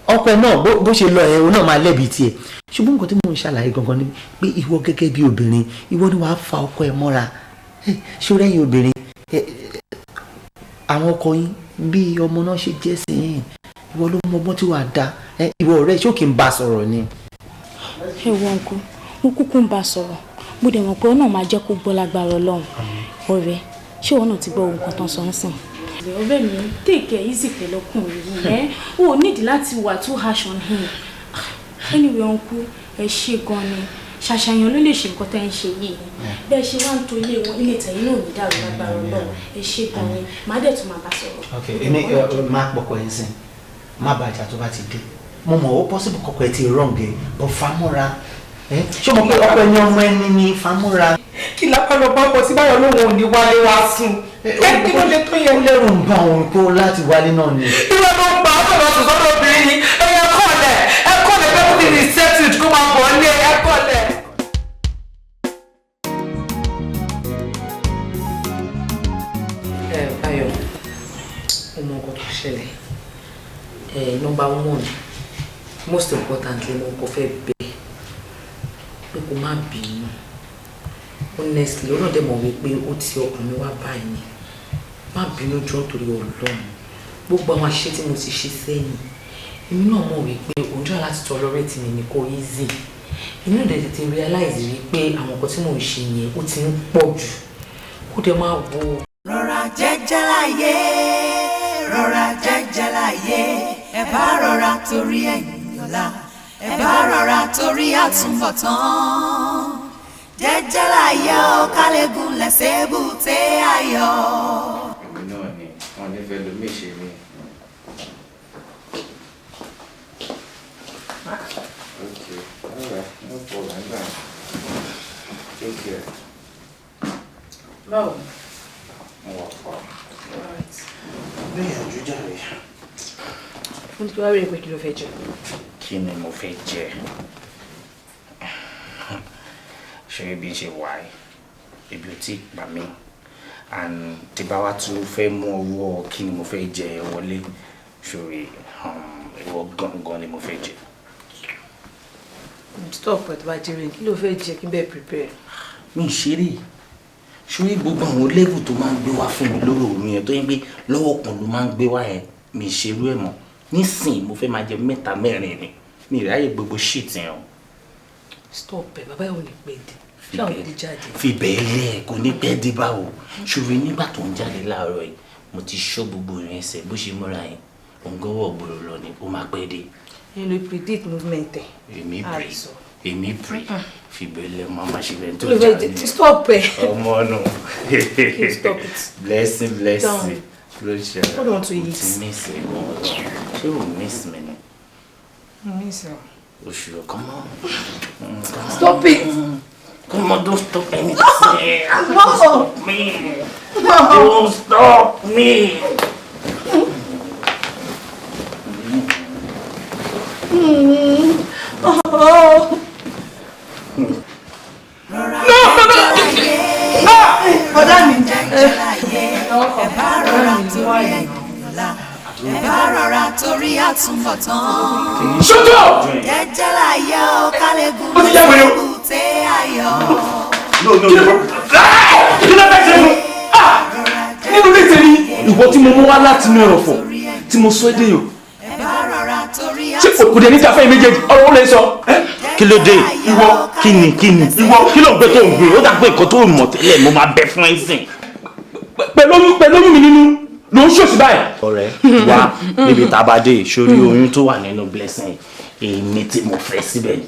ọkọ ẹ náà, bó ṣe lọ ẹ, òun náà máa lẹ́bi tiẹ̀, ṣùgbọ́n nǹkan tí mò ń ṣàlàyé gangan ni pé ìwọ gẹ́gẹ́ bí obìnrin, ìwọ ni wàá fa ọkọ ẹ mọ́ra. Ṣé rẹ́yìn obìnrin, àwọn ọkọ yín bí ọmọ náà ṣe jẹ́ sí yín, ìwọ ló mọ ọgbọ́n tí wàá dá. Ìwọ ọ̀rẹ́, ṣé ò kí ń bá a sọ̀rọ̀ ni? Ẹ wo uncle, mo kúkú ń bá a sọ̀rọ̀, mo dẹ̀ mọ̀ pé ọ náà máa jẹ́ kó gbọ́ lágbára Ọlọ́run. Ọ̀rẹ́, ṣé ìwọ náà ti gbọ́ ohun kan tán sọ ń sìn? Ọ̀rẹ́ mi, take it easy pẹ̀lú ọkùnrin yìí. Ẹ́ o ò nídìí láti wà too harsh on him. Anyway uncle, ẹ ṣe gan ni. Ṣàṣàyàn ló lè ṣe nǹkan tẹ́ ń ṣe yìí. Bẹ́ẹ̀ ṣe wá ń to ilé wọn, ilé tẹ̀yìn náà ò ní dàrú lágbára Ọlọ́run. Ẹ ṣe gan ni, màá dẹ̀ tún máa bá sọ̀rọ̀. Ok, èmi máa pọkọ ẹ̀ ń sìn, má bàjá tó bá ti dé. Mo mọ̀ ó possible kọkọ ẹ ti wrong ẹ, but famọ́ra. Ṣé o mọ̀ pé ọkọ ẹni ọmọ ẹni ni? Famọ́ra. Kí lápá lọ bá bọ̀ tí Báyọ̀ lóun ò ní wálé wá sùn? Kí ló lè tó yẹn? Ó lẹ́rù ń bá òun kó láti wálé náà ni. Ìwé ló ń pa ọ́ sọ̀rọ̀ sùn sọ́dọ̀ obìnrin ni. Ẹ̀yẹ kọ̀ọ̀lẹ̀, ẹ kọ̀ọ̀lẹ̀ pé kí ni settled kó máa bọ̀ ní ẹ kọ̀ọ̀lẹ̀. Ẹ Báyọ̀, ó mọ nǹkan tó ṣẹlẹ̀. Ẹ number one, most importantly, mo kò fẹ́ bẹ̀ pé kó má bínú. Honestly, ó náà dẹ̀ mọ̀ wípé ó ti ọkàn mi wá báyìí ni. Má bínú, jọ̀ọ́, nítorí Ọlọ́run. Gbogbo àwọn àṣìṣe tí mo ti ṣe sẹ́yìn, èmi náà mọ̀ wípé òun jọ́ láti tolerate mi ní kò easy. Èmi náà dẹ̀ tètè realize wípé àwọn nǹkan tí mò ń ṣe yẹn, ó ti ń pọ̀ jù. Kó dẹ̀ máa wo. Rọra jẹ́jẹ́ láyé, rọra jẹ́jẹ́ láyé, ẹ bá rọra torí ẹ̀yìn ọ̀la, ẹ bá rọra torí àtúbọ̀tán. Jẹ́jẹ́ láyé o, kálégún lẹ́sẹ̀ bùté ayọ̀. Èmi náà ni wọn nífẹ̀ẹ́ lómi ṣe mí. Okay, all right, no problem. Take care. Báwo? Mo wà pa. Gbìyànjú jàre. Mo ti wá rí i pé kí ló fẹ́ jẹ? Kí ni mo fẹ́ jẹ? Ṣé ibi ṣe wà ẹ́? Ebi ò tí ì pa mí. And tí bá wá tún fẹ́ mú ọwọ́ kí ni mo fẹ́ jẹ wọlé, ṣòrí ìwọ gangan ni mo fẹ́ jẹ. Stop ẹ̀ tó bá jẹrẹ, kí ló fẹ́ jẹ kí n bẹ́ẹ̀ prepare? Mi ṣeré, ṣorí gbogbo àwọn level tó máa ń gbé wá fún mi lórí òru yẹn tó yẹn pé lọ́wọ́ kan ló máa ń gbé wá yẹn, mi ṣerú ẹ̀ mọ́. Nísìnyí mo fẹ́ máa jẹ mẹ́ta mẹ́rin ni, mi ráyè gbogbo shit yẹn o. Stop ẹ̀, bàbá yẹn ò ní pẹ́ dé. Ṣé àwọn ti jáde? Fi bẹ́ẹ̀ lẹ̀, kò ní pẹ́ dé báwo. Ṣòro nígbà tó ń jáde láàárọ̀ yìí, mo ti ṣọ́ gbogbo ìrìn ẹsẹ̀ bó ṣe múra yẹn, òun gọ́wọ́ gbòòrò lọ ni, ó máa pẹ́ dé. Yẹn ló predict movement ẹ̀. Èmi pray, èmi pray, fi bẹ́ẹ̀ lẹ̀, máa ma ṣe bẹ́ẹ̀ tó Kí ló fẹ́ jáde. jẹ? Stop ẹ̀. Ọmọ nù. Stop it. Blessing, blessing. Ló ṣe What do you want to mo eat? ti miss ẹ gan-an. Ṣé o miss mi ni? Miss ẹ. Oṣù come on. Stop it. Come on, don't stop anything. No. Stop me. No. Don't stop me. Oh. No, no, no. Bọ̀dá mi. Ẹ bá rọra torí ẹ̀yìn ọ̀la, ẹ bá rọra torí àtúbọ̀tán. Shut up! Jẹ́jẹ́ láyé o, kálégùn Ó ti yá wèrè o. lókùté ayọ̀. No, no, no. Kí ló fẹ́ ṣe fún? Nínú ilé tèmi, ìwọ tí mo mú wá láti inú ẹrọ̀fọ̀ tí mo sọ ẹ́ dèèyàn. Ṣé kò dé níta fẹ́yìn méjèèjì? Ọ̀rọ̀ ó lè sọ. Kí ló dé? Ìwọ kí ni kí ni? Ìwọ kí ló ń gbé tó ń gbé? Ó dà pé nǹkan tó mọ̀ tẹ́lẹ̀ mo máa bẹ fún ẹ sìn. Pẹ̀lú oyún mi nínú ló ń ṣòṣì báyìí. Ọ̀rẹ́ wá níbi tá a bá dé sórí oyún tó wà nínú blessing, èmi tí mo fẹ́ síbẹ̀ ni.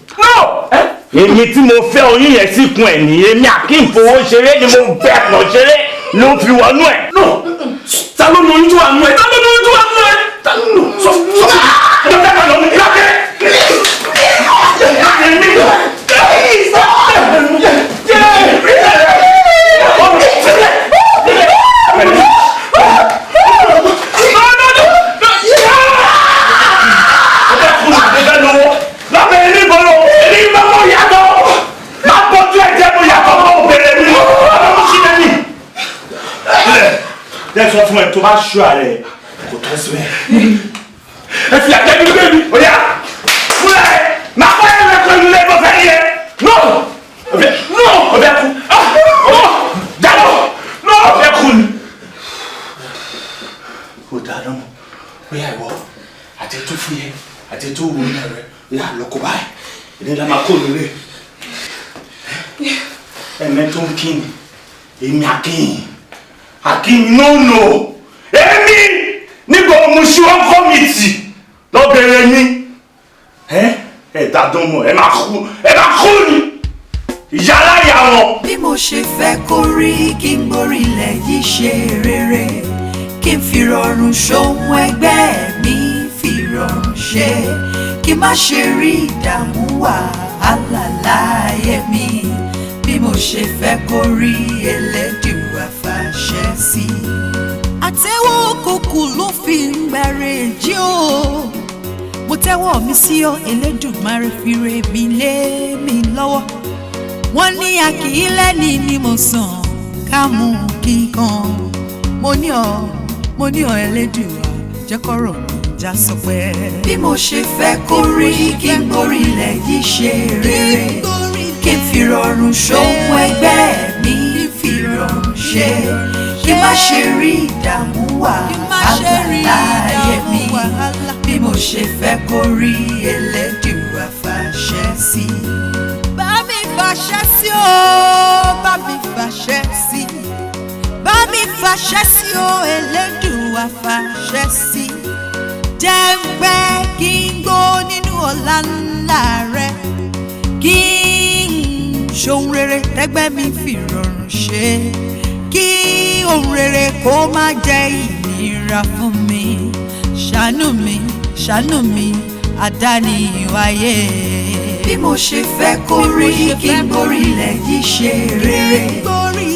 Èmi tí mo fẹ́ oyún yẹn síkùn ẹ̀ ní, èmi àkínfowó ṣeré ni mo bẹ̀ pọ̀ ṣeré ló fi wọnú ẹ̀. Ta ló nu oyún tó wà nínú ẹ̀? Ta ló nu oyún tó wà nínú ẹ̀? Ta ló nu? Sọ sọ fún mi. Lọ dáná lọ ní kíláàkì. Sọ fún ẹ tó bá ṣú ààrẹ kò tọ́ sí ẹ. Ẹ fi àjẹ́ nínú bẹ́ẹ̀ mi. Ó yá fúnra ẹ máa kọ́ ẹ lẹ́kọ̀ọ́ inú ilé bó fẹ́ yẹ. No! Ọbẹ̀ no! Ọbẹ̀ kú. Dáná! No! Ọbẹ̀ kú ni. Ó dáná mọ̀, ó yá ìwọ àti tó fún yẹ àti tó wù ní rẹ ó yá lọ́kọ̀ báyìí. Èdè la máa kó nílé. Ẹ̀mẹ́ tó ń kí ni, èmi àkíyìn. Akin no no, èmi nígbà Mushin committee lọ́bẹ̀rẹ̀ mi ẹ dàdán mọ̀, ẹ máa kú, ẹ máa kú ni ìyára ìyá wọn. Bí mo ṣe fẹ́ kó rí, kí n borí ilẹ̀ yìí ṣe rere, kí n fi rọrùn ṣohun ẹgbẹ́ mi fi rọrùn ṣe, kí n má ṣe rí ìdààmú wàhálà láyé mi. Bí mo ṣe fẹ́ kó rí, Elédùà fàṣẹ sí. Àtẹ́wọ́ kòkù ló fi ń gbàre jí o. Mo tẹ́wọ́ mi sí ọ, Elédùmarè, fi re mi lé mi lọ́wọ́. Wọ́n ní a kì í lẹ́ni ni mo sàn ká mú kíkan. Mo ní ọ, mo ní ọ, Elédùà, jẹ́ kọ́rọ̀ mi já sọpẹ́. Bí mo ṣe fẹ́ kó rí, kí n borí ilẹ̀ yìí ṣe rere, kí n fi rọrùn ṣohun ẹgbẹ́ mi fi rọrùn ṣe, kí n má ṣe rí ìdààmú wàhálà láyé mi. Bí mo ṣe fẹ́ kó rí, Elédùà fàṣẹ sí. Bá mi fàṣẹ sí o, bá mi fàṣẹ sí, bá mi fàṣẹ sí o, Elédùà fàṣẹ sí. Jẹ́ ń pẹ́ kí n gbó nínú ọlá ńlá rẹ, kí n ṣohun rere tẹ́gbẹ́ mi fi rọrùn ṣe, kí ohun rere kó má jẹ́ ìnira fún mi. Ṣàánú mi, ṣàánú mi, àdáni wáyé. Bí mo ṣe fẹ́ kó rí, kí n borí ilẹ̀ yìí ṣe rere,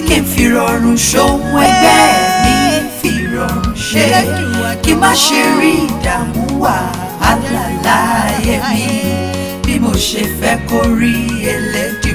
kí n fi rọrùn ṣohun ẹgbẹ́ mi fi rọrùn ṣe, kí n má ṣe rí ìdààmú wàhálà láyé mi. Bí mo ṣe fẹ́ kó rí, Elédùà.